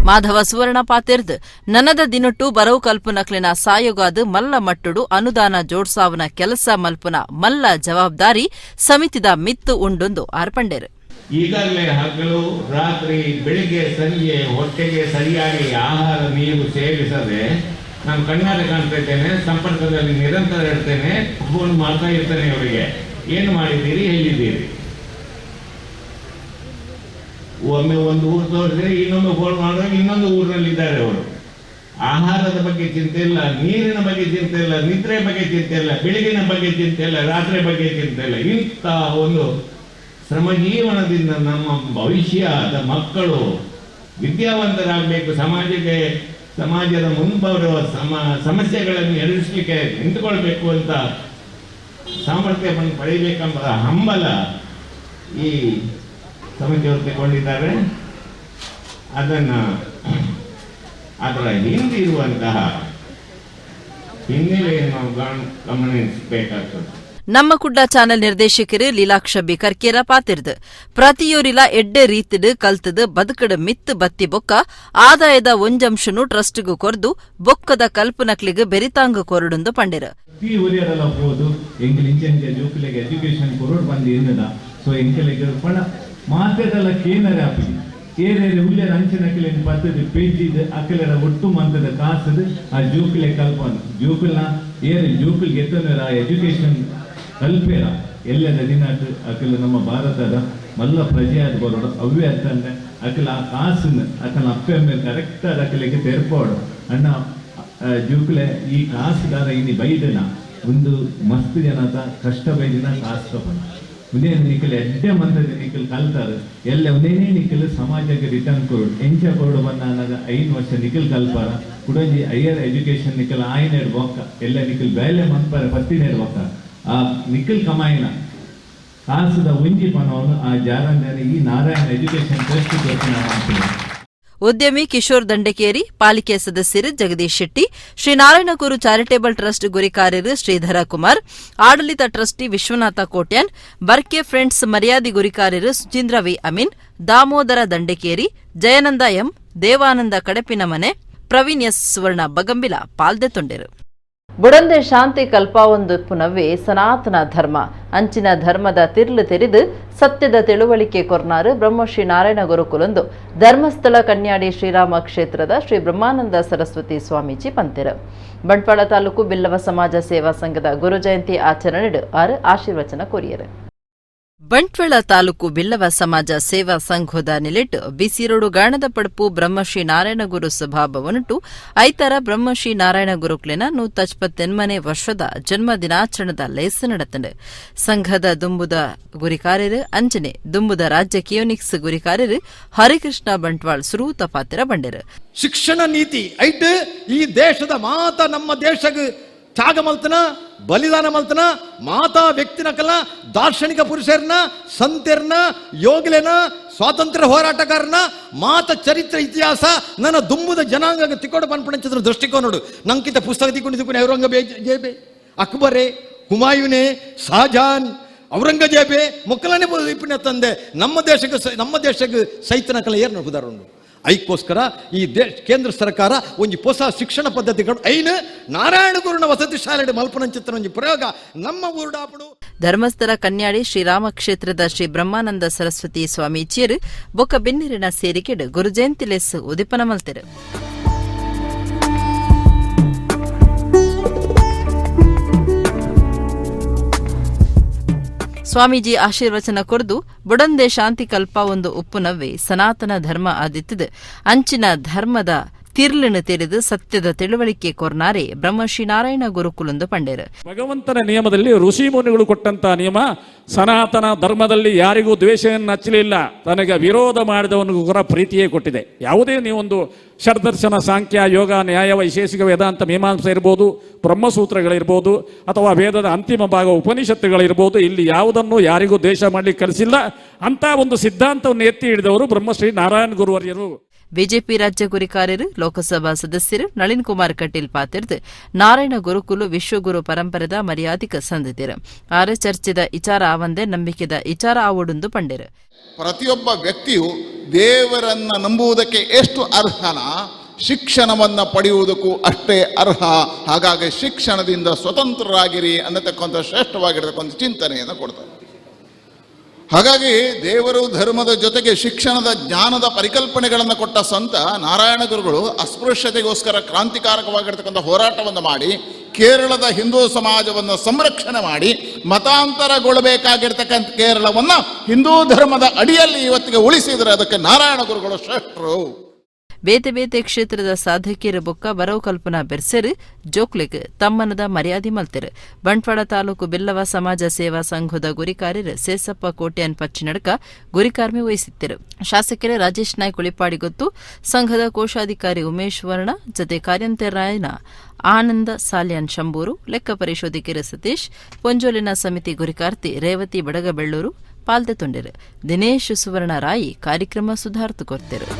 ಮಾಧವ ಸುವರ್ಣ ಪಾತೆರ್ದ್ ನನದ ದಿನೊಟ್ಟು ಬರವು ಕಲ್ಪುನಕ್ಲೆನ ಸಾಯೋಗಾದ್ ಮಲ್ಲ ಮಟ್ಟುಡು ಅನುದಾನ ಜೋಡ್ಸಾವನ ಕೆಲಸ ಮಲ್ಪುನ ಮಲ್ಲ ಜವಾಬ್ದಾರಿ ಸಮಿತಿದ ಮಿತ್ತು ಉಂಡೊಂದು ಆರ್ಪಂಡೇರು. ಈಗಾಗಲೇ ಹಗಲು ರಾತ್ರಿ ಬೆಳಿಗ್ಗೆ ಸಂಜೆ ಹೊಟ್ಟೆಗೆ ಸರಿಯಾಗಿ ಆಹಾರ ನೀರು ಸೇವಿಸದೆ ನಾನು ಕಣ್ಣಾರೆ ಕಾಣ್ತಾ ಇದ್ದೇನೆ, ಸಂಪರ್ಕದಲ್ಲಿ ನಿರಂತರ ಇರ್ತೇನೆ, ಫೋನ್ ಮಾಡ್ತಾ ಇರ್ತೇನೆ ಅವರಿಗೆ, ಏನು ಮಾಡಿದ್ದೀರಿ ಎಲ್ಲಿದ್ದೀರಿ. ಒಮ್ಮೆ ಒಂದು ಊರು ತೋರಿಸಿದ್ರೆ ಇನ್ನೊಂದು ಫೋನ್ ಮಾಡಿದಾಗ ಇನ್ನೊಂದು ಊರಿನಲ್ಲಿದ್ದಾರೆ ಅವರು. ಆಹಾರದ ಬಗ್ಗೆ ಚಿಂತೆ ಇಲ್ಲ, ನೀರಿನ ಬಗ್ಗೆ ಚಿಂತೆ ಇಲ್ಲ, ನಿದ್ರೆ ಬಗ್ಗೆ ಚಿಂತೆ ಇಲ್ಲ, ಬೆಳಗಿನ ಬಗ್ಗೆ ಚಿಂತೆ ಇಲ್ಲ, ರಾತ್ರಿ ಬಗ್ಗೆ ಚಿಂತೆ ಇಲ್ಲ. ಇಂಥ ಒಂದು ಶ್ರಮಜೀವನದಿಂದ ನಮ್ಮ ಭವಿಷ್ಯದ ಮಕ್ಕಳು ವಿದ್ಯಾವಂತರಾಗಬೇಕು, ಸಮಾಜಕ್ಕೆ ಸಮಾಜದ ಮುಂಬರುವ ಸಮಸ್ಯೆಗಳನ್ನು ಎದುರಿಸಲಿಕ್ಕೆ ನಿಂತುಕೊಳ್ಬೇಕು ಅಂತ ಸಾಮರ್ಥ್ಯವನ್ನು ಪಡೆಯಬೇಕೆಂಬ ಹಂಬಲ ಈ ಸಮಿತಿಯವರು ತಗೊಂಡಿದ್ದಾರೆ. ಅದನ್ನು ಅದರ ಹಿಂದಿರುವಂತಹ ಹಿನ್ನೆಲೆಯನ್ನು ನಾವು ಗಮನಿಸಬೇಕಾಗ್ತದೆ. ನಮ್ಮ ಕುಡ್ಡ ಚಾನೆಲ್ ನಿರ್ದೇಶಕರು ಲೀಲಾಕ್ಷ ಬಿ ಕರ್ಕೇರ ಪಾತಿರ್ದು ಪ್ರತಿಯೋರಿಲ ಎಡ್ಡೆ ರೀತಿಡ್ ಕಲ್ತದು ಬದುಕಡು ಮಿತ್ತು ಬತ್ತಿ ಬೊಕ್ಕ ಆದಾಯದ ಒಂಜಂಶನು ಟ್ರಸ್ಟ್ಗೂ ಕೊರ್ದು ಬೊಕ್ಕದ ಕಲ್ಪನಕ್ಲಿಗೆ ಬೆರಿತಾಂಗು ಕೊರಡುಂದು ಪಂಡಿರು. ಮಾತೆದಲ್ಲ ಕೇನರೆ ಆಪಿಗೆ ಏರೇರೆ ಉಲ್ಲೇರ ಅಂಚಿನ ಅಕಿಲೇನು ಪತ್ತದ ಪೇಜಿದ ಅಕಿಲೆರ ಒಟ್ಟು ಮಂತದ ಕಾಸದ ಆ ಜೋಕುಲೆ ಕಲ್ಪನ ಜೋಕುಲ್ನ ಏರೆ ಜೋಕುಲ್ ಗೆತ್ತನೇರ ಆ ಎಜುಕೇಶನ್ ಕಲ್ಪೇರ ಎಲ್ಲದ ದಿನಾಟ್ ಅಕಿಲ ನಮ್ಮ ಭಾರತದ ಮಲ್ಲ ಪ್ರಜೆಯಾದ ಬರೋಡು ಅವೇ ಅಂತಂದ್ರೆ ಅಕಿಲ ಆ ಕಾಸನ್ನು ಅಕಲ ಅಪ್ಪೆ ಮೇಲೆ ಕರೆಕ್ಟ್ ಆದ ಅಕಿಲೆಗೆ ತೆರ್ಪೋಡು ಅಣ್ಣ ಜೋಕುಲೆ ಈ ಕಾಸುದಾರ ಇನಿ ಬೈದನ ಒಂದು ಮಸ್ತ್ ಜನತ ಕಷ್ಟ ಬೈದಿನ ಕಾಸು ತಗೊಂಡು ಉದೇನು ನಿಖಲ್ ಎಡ್ಡೆ ಮಂತದ ನಿಖಲ್ ಕಲ್ತಾರೆ ಎಲ್ಲ ಉದೇನೇ ನಿಖಲ್ ಸಮಾಜಕ್ಕೆ ರಿಟರ್ನ್ ಕೊಡು ಎಂಚ ಕೊಡು ಬಂದ 5 ವರ್ಷ ನಿಖಲ್ ಕಲ್ಪಾರ ಕುಡಂಜಿ ಹೈಯರ್ ಎಜುಕೇಶನ್ ನಿಖಲ್ ಆಯ್ನೇಡ್ ಬೊಕ್ಕ ಎಲ್ಲ ನಿಖಲ್ ಬೇಲೆ ಮನ್ಪಾರ ಪತ್ತಿನೇಡ್ ಬೊಕ್ಕ ಆ ನಿಖಲ್ ಕಮಾಯಿನ ಕಾಸುದ ಒಂಜಿ ಪಣವನ್ನು ಆ ಜಾರಂಜನೆ ಈ ನಾರಾಯಣ ಎಜುಕೇಶನ್ ಟ್ರಸ್ಟ್ ಕೊಡ್ತೀನಿ ಮಾಡ್ತೀನಿ. ಉದ್ಯಮಿ ಕಿಶೋರ್ ದಂಡಕೇರಿ, ಪಾಲಿಕೆ ಸದಸ್ಯರು ಜಗದೀಶ್ ಶೆಟ್ಟಿ, ಶ್ರೀ ನಾರಾಯಣ ಗುರು ಚಾರಿಟೇಬಲ್ ಟ್ರಸ್ಟ್ ಗುರಿಕಾರ್ಯರು ಶ್ರೀಧರ ಕುಮಾರ್, ಆಡಳಿತ ಟ್ರಸ್ಟಿ ವಿಶ್ವನಾಥ ಕೋಟ್ಯಾನ್, ಬರ್ಕೆ ಫ್ರೆಂಡ್ಸ್ ಮರ್ಯಾದಿ ಗುರಿಕಾರ್ಯರು Suchindra V Amin, Damodara Dandakeri, Jayananda M, Devananda Kadapinamane, Praveen S Suvarna Bagambila ಪಾಲ್ದೆತೊಂಡೆರು. ಬುಡಂದೆ ಶಾಂತಿ ಕಲ್ಪಾವೊಂದುಪ್ಪುನವೇ ಸನಾತನ ಧರ್ಮ. ಅಂಚಿನ ಧರ್ಮದ ತಿರ್ಲು ತೆರಿದು ಸತ್ಯದ ತಿಳುವಳಿಕೆ ಕೊರ್ನಾರು ಬ್ರಹ್ಮಶ್ರೀ ನಾರಾಯಣ ಗುರುಕುಲೊಂದು ಧರ್ಮಸ್ಥಳ ಕನ್ಯಾಡಿ ಶ್ರೀರಾಮ ಕ್ಷೇತ್ರದ ಶ್ರೀ ಬ್ರಹ್ಮಾನಂದ ಸರಸ್ವತಿ ಸ್ವಾಮೀಜಿ ಪಂತೆರು. ಬಂಟ್ವಾಳ ತಾಲೂಕು ಬಿಲ್ಲವ ಸಮಾಜ ಸೇವಾ ಸಂಘದ ಗುರು ಜಯಂತಿ ಆಚರಣೆಡು ಆರು ಆಶೀರ್ವಚನ ಕೋರಿಯರು. ಬಂಟ್ವಾಳ ತಾಲೂಕು ಬಿಲ್ಲವ ಸಮಾಜ ಸೇವಾ ಸಂಘದ ನಿಲೆಟ್ ಬಿಸಿರೋಡು ಗಾಣದ ಪಡಪು ಬ್ರಹ್ಮಶ್ರೀ ನಾರಾಯಣ ಗುರು ಸಭಾಭವನಟು ಐತರ ಬ್ರಹ್ಮಶ್ರೀ ನಾರಾಯಣ ಗುರುಕ್ಲೆನ 128ನೇ ವರ್ಷದ ಜನ್ಮ ದಿನಾಚರಣದ ಲೇಸ್ ನಡೆತಂಡು. ಸಂಘದ ದುಂಬುದ ಗುರಿಕಾರ್ಯರು ಅಂಜನೆ ದುಂಬುದ ರಾಜ್ಯ ಕಿಯೋನಿಕ್ಸ್ ಗುರಿಕಾರ್ಯರು ಹರಿಕೃಷ್ಣ ಬಂಟ್ವಾಳ್ ಸುರೂತ ಪಾತ್ರ ಬಂಡೆರು. ಶಿಕ್ಷಣ ನೀತಿ ಐಟ್ ಈ ದೇಶದ ಮಾತ ನಮ್ಮ ದೇಶಕ್ಕೆ ತ್ಯಾಗ ಮಲ್ತನ ಬಲಿದಾನ ಮಲ್ತನ ಮಾತಾ ವ್ಯಕ್ತಿನಕಲ ದಾರ್ಶನಿಕ ಪುರುಷರನ್ನ ಸಂತೆರ್ನ ಯೋಗ್ಲೆನ ಸ್ವಾತಂತ್ರ್ಯ ಹೋರಾಟಗಾರನ ಮಾತ ಚರಿತ್ರೆ ಇತಿಹಾಸ ನನ್ನ ದುಂಬುದ ಜನಾಂಗ ತಿಕ್ಕೋಡು ಪನ್ಪಣಚಿದ್ರ ದೃಷ್ಟಿಕೋನೋಡು ನಂಕಿತ ಪುಸ್ತಕ ತಿಕ್ಕೊಂಡು ಔರಂಗಜೇಬೆ ಅಕ್ಬರೇ ಹುಮಾಯೂನೆ ಶಹಜಾನ್ ಔರಂಗಜೇಬೆ ಮೊಕ್ಕಲನೆ ಇಪ್ಪಿನ ತಂದೆ ನಮ್ಮ ದೇಶಕ್ಕೆ ಸೈತನಕಲ ಏರ್ ನೋಡುದಾರುಂಡು. ಐಕ್ಕೋಸ್ಕರ ಈ ದೇಶ ಕೇಂದ್ರ ಸರ್ಕಾರ ಒಂದು ಹೊಸ ಶಿಕ್ಷಣ ಪದ್ಧತಿಗಳು ಐನು ನಾರಾಯಣ ಗುರುನ ವಸತಿ ಶಾಲೆ ಮಲ್ಪನಂಚಿತ್ರ ಒಂಜಿ ಪ್ರಯೋಗ ನಮ್ಮ ಊರುಡಾಪಡು. ಧರ್ಮಸ್ಥಳ ಕನ್ಯಾಡಿ ಶ್ರೀರಾಮ ಕ್ಷೇತ್ರದ ಶ್ರೀ ಬ್ರಹ್ಮಾನಂದ ಸರಸ್ವತಿ ಸ್ವಾಮೀಜಿಯರು ಬೊಕ್ಕ ಬೆನ್ನಿರಿನ ಸೇರಿಕೆಡು ಗುರುಜಯಂತಿ ಲೆಸ್ ಉದಿಪನ ಮಲ್ತೆರು. ಸ್ವಾಮೀಜಿ ಆಶೀರ್ವಚನ ಕೊರ್ದು ಬುಡಂದೆ ಶಾಂತಿ ಕಲ್ಪ ಒಂದು ಉಪ್ಪುನವ್ವೆ ಸನಾತನ ಧರ್ಮ ಆದಿತ್ತದು ಅಂಚಿನ ಧರ್ಮದ ತಿರ್ಲನ್ನು ತೆರೆದು ಸತ್ಯದ ತಿಳುವಳಿಕೆ ಕೊರ್ನಾರೆ ಬ್ರಹ್ಮಶ್ರೀ ನಾರಾಯಣ ಗುರುಕುಲೊಂದು ಪಂಡೇರು. ಭಗವಂತನ ನಿಯಮದಲ್ಲಿ ಋಷಿ ಮುನಿಗಳು ಕೊಟ್ಟಂತಹ ನಿಯಮ ಸನಾತನ ಧರ್ಮದಲ್ಲಿ ಯಾರಿಗೂ ದ್ವೇಷವನ್ನು ಹಚ್ಚಲಿಲ್ಲ, ತನಗೆ ವಿರೋಧ ಮಾಡಿದವನಿಗೂ ಕೂಡ ಪ್ರೀತಿಯೇ ಕೊಟ್ಟಿದೆ. ಯಾವುದೇ ನೀವೊಂದು ಷಡ್ದರ್ಶನ ಸಾಂಖ್ಯ ಯೋಗ ನ್ಯಾಯ ವೈಶೇಷಿಕ ವೇದಾಂತ ಮೀಮಾಂಸೆ ಇರ್ಬೋದು, ಬ್ರಹ್ಮಸೂತ್ರಗಳಿರ್ಬೋದು, ಅಥವಾ ವೇದದ ಅಂತಿಮ ಭಾಗ ಉಪನಿಷತ್ತುಗಳಿರ್ಬೋದು, ಇಲ್ಲಿ ಯಾವುದನ್ನು ಯಾರಿಗೂ ದ್ವೇಷ ಮಾಡಲಿಕ್ಕೆ ಕಲಿಸಿಲ್ಲ. ಅಂತ ಒಂದು ಸಿದ್ಧಾಂತವನ್ನು ಎತ್ತಿ ಹಿಡಿದವರು ಬ್ರಹ್ಮಶ್ರೀ ನಾರಾಯಣ ಗುರುವರ್ಯರು. ಬಿಜೆಪಿ ರಾಜ್ಯ ಗುರಿಕಾರ್ಯರು ಲೋಕಸಭಾ ಸದಸ್ಯರು ನಳಿನ್ ಕುಮಾರ್ ಕಟೀಲ್ ಪಾತಿರ್ದು ನಾರಾಯಣ ಗುರುಕುಲು ವಿಶ್ವಗುರು ಪರಂಪರೆದ ಮರ್ಯಾದಿಕ ಸಂದಿದ್ದರು. ಆರ ಚರ್ಚೆದ ಇಚಾರ ಆವಂದೆ ನಂಬಿಕೆದ ಇಚಾರ ಆವೊಡುಂದು ಪಂಡೆರು. ಪ್ರತಿಯೊಬ್ಬ ವ್ಯಕ್ತಿಯು ದೇವರನ್ನ ನಂಬುವುದಕ್ಕೆ ಎಷ್ಟು ಅರ್ಹನ, ಶಿಕ್ಷಣವನ್ನು ಪಡೆಯುವುದಕ್ಕೂ ಅಷ್ಟೇ ಅರ್ಹ. ಹಾಗಾಗಿ ಶಿಕ್ಷಣದಿಂದ ಸ್ವತಂತ್ರರಾಗಿರಿ ಅನ್ನತಕ್ಕಂಥ ಶ್ರೇಷ್ಠವಾಗಿರತಕ್ಕಂಥ ಚಿಂತನೆಯನ್ನು ಕೊಡ್ತಾರೆ. ಹಾಗಾಗಿ ದೇವರು ಧರ್ಮದ ಜೊತೆಗೆ ಶಿಕ್ಷಣದ ಜ್ಞಾನದ ಪರಿಕಲ್ಪನೆಗಳನ್ನು ಕೊಟ್ಟ ಸಂತ ನಾರಾಯಣ ಗುರುಗಳು ಅಸ್ಪೃಶ್ಯತೆಗೋಸ್ಕರ ಕ್ರಾಂತಿಕಾರಕವಾಗಿರ್ತಕ್ಕಂಥ ಹೋರಾಟವನ್ನು ಮಾಡಿ ಕೇರಳದ ಹಿಂದೂ ಸಮಾಜವನ್ನು ಸಂರಕ್ಷಣೆ ಮಾಡಿ ಮತಾಂತರಗೊಳ್ಳಬೇಕಾಗಿರ್ತಕ್ಕಂಥ ಕೇರಳವನ್ನು ಹಿಂದೂ ಧರ್ಮದ ಅಡಿಯಲ್ಲಿ ಇವತ್ತಿಗೆ ಉಳಿಸಿದರೆ ಅದಕ್ಕೆ ನಾರಾಯಣ ಗುರುಗಳು ಶ್ರೇಷ್ಠರು. ಬೇತೆ ಬೇತೆ ಕ್ಷೇತ್ರದ ಸಾಧಕಿಯರ ಬೊಕ್ಕ ಬರವು ಕಲ್ಪನಾ ಬೆರ್ಸೆರು ಜೋಕ್ಲೆಗ್ ತಮ್ಮನದ ಮರ್ಯಾದೆ ಮಲ್ತೆರು. ಬಂಟ್ವಾಳ ತಾಲೂಕು ಬಿಲ್ಲವ ಸಮಾಜ ಸೇವಾ ಸಂಘದ ಗುರಿಕಾರ್ಯರು ಸೇಸಪ್ಪ ಕೋಟ್ಯಾನ್ ಪಚ್ಚಿನಡ್ಕ ಗುರಿಕಾರ್ಮಿ ವಹಿಸಿದ್ದರು. ಶಾಸಕರ ರಾಜೇಶ್ ನಾಯ್ಕ್ ಉಳಿಪಾಡಿ ಗೊತ್ತು, ಸಂಘದ ಕೋಶಾಧಿಕಾರಿ ಉಮೇಶ್ ವರ್ಣ ಜತೆ ಕಾರ್ಯಂತರಾಯನ ಆನಂದ ಸಾಲ್ಯಾನ್ ಶಂಬೂರು, ಲೆಕ್ಕ ಪರಿಶೋಧಕರು ಸತೀಶ್, ಪೊಂಜೋಲಿನ ಸಮಿತಿ ಗುರಿಕಾರ್ತಿ ರೇವತಿ ಬಡಗಬೆಳ್ಳೂರು ಪಾಲ್ದೆ ತೊಂಡೆರು. ದಿನೇಶ್ ಸುವರ್ಣ ರಾಯಿ ಕಾರ್ಯಕ್ರಮ ಸುಧಾರ್ತು ಕೊರ್ತೆರು.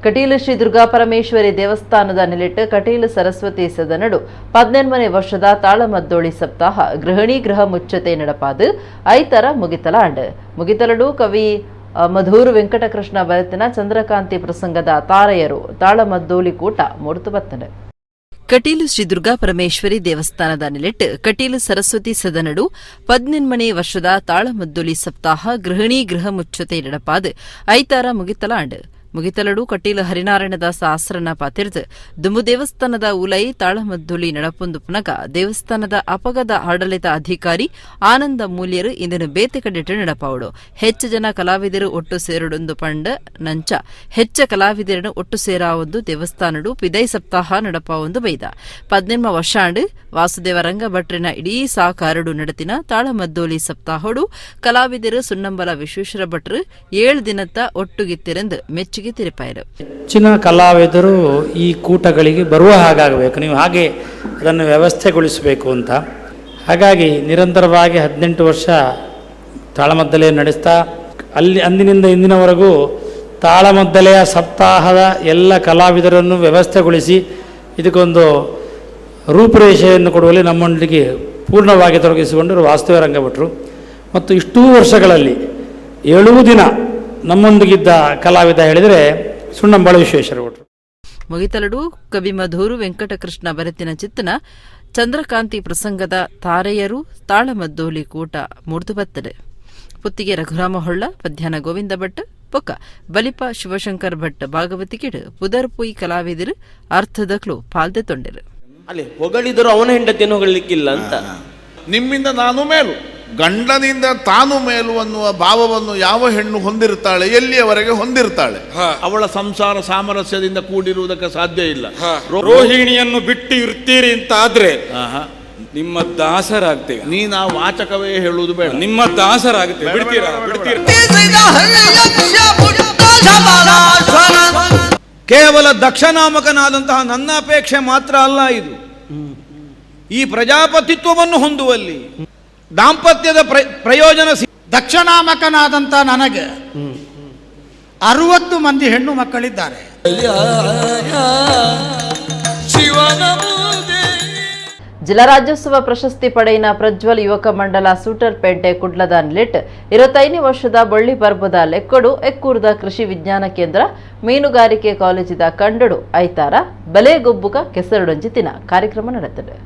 ಕಟೀಲು ಶ್ರೀ ದುರ್ಗಾ ಪರಮೇಶ್ವರಿ ದೇವಸ್ಥಾನದ ನೆಲೆಟ್ಟು ಕಟೀಲು ಸರಸ್ವತಿ ಸದನಡು 18ನೇ ವರ್ಷದ ತಾಳಮದ್ದೋಳಿ ಸಪ್ತಾಹ ಗೃಹಿಣಿ ಗೃಹ ಮುಚ್ಚತೆ ನಡಪಾದು ಐತರ ಮುಗಿತಲ ಅಂಡ್ ಮುಗಿತಲಡು ಕವಿ ಮಧೂರು ವೆಂಕಟಕೃಷ್ಣ ಭರತನ ಚಂದ್ರಕಾಂತಿ ಪ್ರಸಂಗದ ತಾರೆಯರು ತಾಳಮದ್ದೋಳಿ ಕೂಟ ಮೂರ್ತು ಬತ್ತನೆ. ಕಟೀಲು ಶ್ರೀ ದುರ್ಗಾ ಪರಮೇಶ್ವರಿ ದೇವಸ್ಥಾನದ ನೆಲೆಟ್ಟು ಕಟೀಲು ಸರಸ್ವತಿ ಸದನಡು 18ನೇ ವರ್ಷದ ತಾಳಮದ್ದೊಲಿ ಸಪ್ತಾಹ ಗೃಹಿಣಿ ಗೃಹ ಮುಚ್ಚತೆ ನಡಪಾದು ಐತಾರ ಮುಗಿತಲ ಅಂಡ್ ಮುಗಿತಲಡು ಕಟೀಲು ಹರಿನಾರಾಯಣದಾಸ ಆಸರನ ಪಾತಿರ್ದು ದುಂಬು ದೇವಸ್ಥಾನದ ಉಲೈ ತಾಳಮದ್ದುಲಿ ನಡಪೊಂದು ಪುನಗ ದೇವಸ್ಥಾನದ ಅಪಗದ ಆಡಳಿತ ಅಧಿಕಾರಿ ಆನಂದ ಮೂಲ್ಯರು ಇಂದಿನ ಬೇತೆ ಕಡೆಟು ನಡಪಾವಡು. ಹೆಚ್ಚು ಜನ ಕಲಾವಿದರು ಒಟ್ಟು ಸೇರುಡೊಂದು ಪಂಡ ನಂಚ ಹೆಚ್ಚ ಕಲಾವಿದರನ್ನು ಒಟ್ಟು ಸೇರಾವೊಂದು ದೇವಸ್ಥಾನಡು ಪಿದೈ ಸಪ್ತಾಹ ನಡಪಾವೊಂದು ಬೈದ. 18 ವರ್ಷಾಂಡು ವಾಸುದೇವ ರಂಗಭಟ್ರಿನ ಇಡೀ ಸಾಕಾರಡು ನಡತಿನ ತಾಳಮದ್ದೋಲಿ ಸಪ್ತಾಹೋಡು ಕಲಾವಿದರು ಸುನ್ನಂಬಲ ವಿಶ್ವೇಶ್ವರ ಭಟ್ರು 7 ದಿನತ್ತ ಒಟ್ಟುಗಿತ್ತಿರೆಂದು ಮೆಚ್ಚುಗೆ ಸುದ್ದಿಗೋಷ್ಠಿಗೆ ತೆರಪಾಯಿರು. ಹೆಚ್ಚಿನ ಕಲಾವಿದರು ಈ ಕೂಟಗಳಿಗೆ ಬರುವ ಹಾಗಾಗಬೇಕು, ನೀವು ಹಾಗೆ ಅದನ್ನು ವ್ಯವಸ್ಥೆಗೊಳಿಸಬೇಕು ಅಂತ. ಹಾಗಾಗಿ ನಿರಂತರವಾಗಿ 18 ವರ್ಷ ತಾಳಮದ್ದಲೆ ನಡೆಸ್ತಾ ಅಲ್ಲಿ ಅಂದಿನಿಂದ ಇಂದಿನವರೆಗೂ ತಾಳಮದ್ದಲೆಯ ಸಪ್ತಾಹದ ಎಲ್ಲ ಕಲಾವಿದರನ್ನು ವ್ಯವಸ್ಥೆಗೊಳಿಸಿ ಇದಕ್ಕೊಂದು ರೂಪುರೇಷೆಯನ್ನು ಕೊಡುವಲ್ಲಿ ನಮ್ಮೊಂದಿಗೆ ಪೂರ್ಣವಾಗಿ ತೊಡಗಿಸಿಕೊಂಡರು ವಾಸುದೇವ ರಂಗಭಟ್ರು. ಮತ್ತು ಇಷ್ಟೂ ವರ್ಷಗಳಲ್ಲಿ 7 ದಿನ ನಮ್ಮೊಂದಿಗಿದ್ದ ಕಲಾವಿದ ಹೇಳಿದರೆ ಸುಣ್ಣಂಬಾಳು ವಿಶ್ವೇಶ್ವರ ಭಟ್ರು. ಮುಗಿತಲಡು ಕವಿ ಮಧೂರು ವೆಂಕಟಕೃಷ್ಣ ಬರೆತಿನ ಚಿತ್ತನ ಚಂದ್ರಕಾಂತಿ ಪ್ರಸಂಗದ ತಾರೆಯರು ತಾಳಮದ್ದೋಲಿ ಕೂಟ ಮೂರ್ದು ಬತ್ತದೆ. ಪುತ್ತಿಗೆ ರಘುರಾಮ ಹೊಳ್ಳ, ಪದ್ಯಾನ ಗೋವಿಂದ ಭಟ್, ಬೊಕ್ಕ ಬಲಿಪ ಶಿವಶಂಕರ್ ಭಟ್ ಭಾಗವತಿಕೆಡು ಪುದರ್ಪುಯಿ ಕಲಾವಿದರು ಅರ್ಥದಕ್ಲು ಪಾಲ್ದೆ ತೊಂಡೆರು. ಅಲ್ಲಿ ಹೊಗಳಿದರು ಅವನ ಹೆಂಡತಿಯನ್ನು ಹೊಗಳಿಕ್ಕಿಲ್ಲ ಅಂತ. ನಿಮ್ಮಿಂದ ನಾನು ಮೇಲು, ಗಂಡನಿಂದ ತಾನು ಮೇಲು ಅನ್ನುವ ಭಾವವನ್ನು ಯಾವ ಹೆಣ್ಣು ಹೊಂದಿರ್ತಾಳೆ, ಎಲ್ಲಿಯವರೆಗೆ ಹೊಂದಿರ್ತಾಳೆ, ಅವಳ ಸಂಸಾರ ಸಾಮರಸ್ಯದಿಂದ ಕೂಡಿರುವುದಕ್ಕೆ ಸಾಧ್ಯ ಇಲ್ಲ. ರೋಹಿಣಿಯನ್ನು ಬಿಟ್ಟು ಇರ್ತೀರಿ ಅಂತ ಆದ್ರೆ ನಿಮ್ಮ ದಾಸರಾಗ್ತೇವೆ. ನೀನು ಆ ವಾಚಕವೇ ಹೇಳುವುದು ಬೇಡ, ನಿಮ್ಮ ದಾಸರಾಗ್ತೇವೆ. ಬಿಡ್ತೀರಾ? ಬಿಡ್ತೀರಾ? ಕೇವಲ ದಕ್ಷನಾಮಕನಾದಂತಹ ನನ್ನ ಅಪೇಕ್ಷೆ ಮಾತ್ರ ಅಲ್ಲ ಇದು. ಈ ಪ್ರಜಾಪತಿತ್ವವನ್ನು ಹೊಂದುವಲ್ಲಿ ದಾಂಪತ್ಯದ ಪ್ರಯೋಜನ. ದಕ್ಷನಾಮಕನಾದಂಥ ನನಗೆ 60 ಮಂದಿ ಹೆಣ್ಣು ಮಕ್ಕಳಿದ್ದಾರೆ. ಜಿಲ್ಲಾ ರಾಜ್ಯೋತ್ಸವ ಪ್ರಶಸ್ತಿ ಪಡೆಯಿನ ಪ್ರಜ್ವಲ್ ಯುವಕ ಮಂಡಲ ಸೂಟರ್ಪೇಟೆ ಕುಡ್ಲದ ನಿಲೆಟ್ 25ನೇ ವರ್ಷದ ಬಳ್ಳಿ ಪರ್ಬದ ಲೆಕ್ಕಡು ಎಕ್ಕೂರ್ದ ಕೃಷಿ ವಿಜ್ಞಾನ ಕೇಂದ್ರ ಮೀನುಗಾರಿಕೆ ಕಾಲೇಜಿದ ಕಂಡಡು ಐತಾರ ಬಲೆಗೊಬ್ಬುಗ ಕೆಸರುಡೊಂಜಿ ದಿನ ಕಾರ್ಯಕ್ರಮ ನಡೆತದೆ.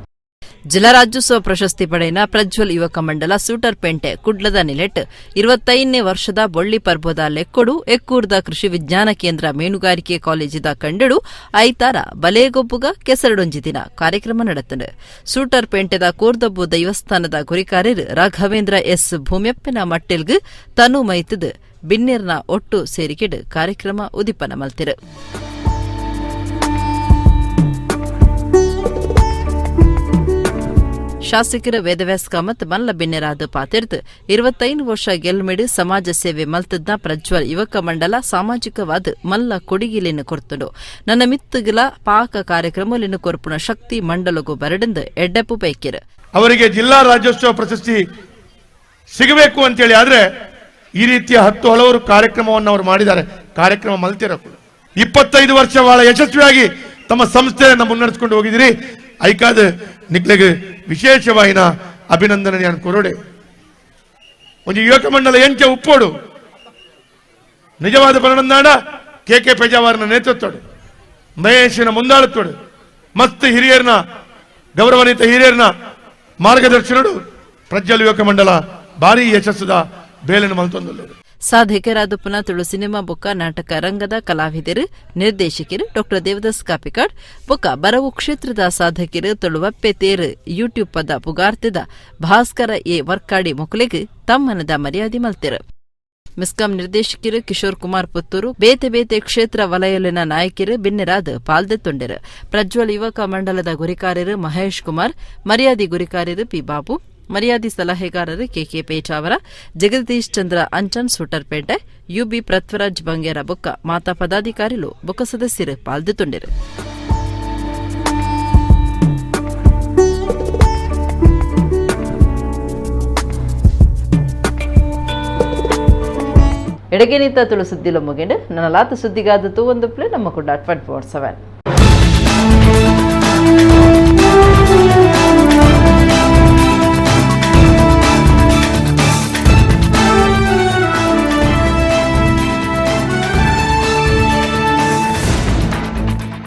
ಜಿಲ್ಲಾ ರಾಜ್ಯೋತ್ಸವ ಪ್ರಶಸ್ತಿ ಪಡೆಯಿನ ಪ್ರಜ್ವಲ್ ಯುವಕ ಮಂಡಲ ಸೂಟರ್ಪೇಂಟೆ ಕುಡ್ಲದ ನಿಲೆಟ್ 25ನೇ ವರ್ಷದ ಬೊಳ್ಳಿ ಪರ್ಬದ ಲೆಕ್ಕೊಡು ಎಕ್ಕೂರ್ದ ಕೃಷಿ ವಿಜ್ಞಾನ ಕೇಂದ್ರ ಮೀನುಗಾರಿಕೆ ಕಾಲೇಜಿದ ಕಂಡಡು ಐತಾರ ಬಲೇಗೊಬ್ಬುಗ ಕೆಸರಡೊಂಜಿ ದಿನ ಕಾರ್ಯಕ್ರಮ ನಡೆತದೆ. ಸೂಟರ್ಪೇಂಟೆದ ಕೋರ್ದಬ್ಬು ದೈವಸ್ಥಾನದ ಗುರಿಕಾರ್ಯರು ರಾಘವೇಂದ್ರ ಎಸ್ ಭೂಮ್ಯಪ್ಪನ ಮಟ್ಟೆಲ್ಗ್ ತನು ಮೈತದ ಬಿನ್ನೆರ್ನ ಒಟ್ಟು ಸೇರಿಕೆಡು ಕಾರ್ಯಕ್ರಮ ಉದಿಪನ ಮಲ್ತಿರು. ಶಾಸಕರ ವೇದವ್ಯಾಸ್ ಕಾಮತ್ ಮಲ್ಲ ಬಿನ್ನೆರಾದ ಪಾತಿರ್ದು 25 ವರ್ಷ ಗೆಲ್ಮೆಡು ಸಮಾಜ ಸೇವೆ ಮಲ್ತದ್ನ ಪ್ರಜ್ವಲ್ ಯುವಕ ಮಂಡಲ ಸಾಮಾಜಿಕವಾದ ಮಲ್ಲ ಕೊಡುಗಿಲಿನ ಕೊರ್ತುಂಡು. ನನ್ನ ಮಿತ್ತುಗಲ ಪಾಕ ಕಾರ್ಯಕ್ರಮಲಿನ ಕೊರ್ಪುಣ ಶಕ್ತಿ ಮಂಡಲಗೂ ಬರಡೆಂದು ಎಡ್ಡೆಪ್ಪು ಪೈಕಿರು. ಅವರಿಗೆ ಜಿಲ್ಲಾ ರಾಜ್ಯೋತ್ಸವ ಪ್ರಶಸ್ತಿ ಸಿಗಬೇಕು ಅಂತೇಳಿ ಆದ್ರೆ ಈ ರೀತಿಯ 10 ಹಲವಾರು ಕಾರ್ಯಕ್ರಮವನ್ನು ಅವರು ಮಾಡಿದ್ದಾರೆ. ಕಾರ್ಯಕ್ರಮ ಮಲ್ತಿರ 25 ವರ್ಷ ಬಹಳ ಯಶಸ್ವಿಯಾಗಿ ತಮ್ಮ ಸಂಸ್ಥೆಯನ್ನು ಮುನ್ನಡೆಸಿಕೊಂಡು ಹೋಗಿದ್ದೀರಿ. ಐಕಾದ ನಿಕ್ಲೆಗೆ ವಿಶೇಷವಾಯಿನ ಅಭಿನಂದನೆ ಕೊರೋಡೆ. ಒಂದು ಯುವಕ ಮಂಡಲ ಎಂಚ ಉಪ್ಪೋಡು ನಿಜವಾದ ಪರಿಣಾಮ ಕೆ ಕೆ ಪೇಜಾವಾರನ ನೇತೃತ್ವಡು, ಮಹೇಶನ ಮುಂದಾಳತ್ವಡು, ಮಸ್ತ್ ಹಿರಿಯರ್ನ ಗೌರವಾನ್ವಿತ ಹಿರಿಯರ್ನ ಮಾರ್ಗದರ್ಶನಡು ಪ್ರಜ್ವಲ್ ಯುವಕ ಮಂಡಲ ಭಾರಿ ಯಶಸ್ಸದ ಬೇಲನ್ನು ಮಲ್ತೊಂದುಳ್ಳರು. ಸಾಧಕರಾದ ಪುನಃ ತುಳು ಸಿನಿಮಾ ಬೊಕ್ಕ ನಾಟಕ ರಂಗದ ಕಲಾವಿದರು ನಿರ್ದೇಶಕರು ಡಾಕ್ಟರ್ ದೇವದಾಸ್ ಕಾಪಿಕಾಡ್ ಬೊಕ್ಕ ಬರವು ಕ್ಷೇತ್ರದ ಸಾಧಕರು ತುಳುವಪ್ಪೆ ತೇರು ಯೂಟ್ಯೂಬ್ ಪದ ಪುಗಾರ್ತಿದ ಭಾಸ್ಕರ ಎ ವರ್ಕಾಡಿ ಮೊಕಲೆಗ್ ತಮ್ಮನದ ಮರ್ಯಾದೆ ಮಲ್ತಿರು. ಮಿಸ್ಕಾಂ ನಿರ್ದೇಶಕರು ಕಿಶೋರ್ ಕುಮಾರ್ ಪುತ್ತೂರು ಬೇತೆ ಬೇತೆ ಕ್ಷೇತ್ರ ವಲಯಲಿನ ನಾಯಕರು ಬಿನ್ನೆರಾದ ಪಾಲ್ದೆ ತೊಂಡೆರು. ಪ್ರಜ್ವಲ್ ಯುವಕ ಮಂಡಲದ ಗುರಿಕಾರ್ಯರು ಮಹೇಶ್ ಕುಮಾರ್, ಮರ್ಯಾದೆ ಗುರಿಕಾರ್ಯರು ಪಿ ಬಾಬು, ಮರ್ಯಾದೆ ಸಲಹೆಗಾರರು K K Pejavara, Jagadish Chandra Anchan Sutarpete, UB Prithviraj Bangera ಬೊಕ್ಕ ಮಾತಾ ಪದಾಧಿಕಾರಿಲು ಬೊಕ್ಕ ಸದಸ್ಯರು ಪಾಲ್ದೆ ತೊಂಡೆರು. ಎಡಗೇನಿತ ತುಳು ಸುದ್ದಿಲು ಮುಗಿಂಡು ನನ್ನ ಲಾತ ಸುದ್ದಿಗಾದ ತೂ ಒಂದು ಪ್ಲೇ ನಮ್ಮ ಕೂಡ 24/7.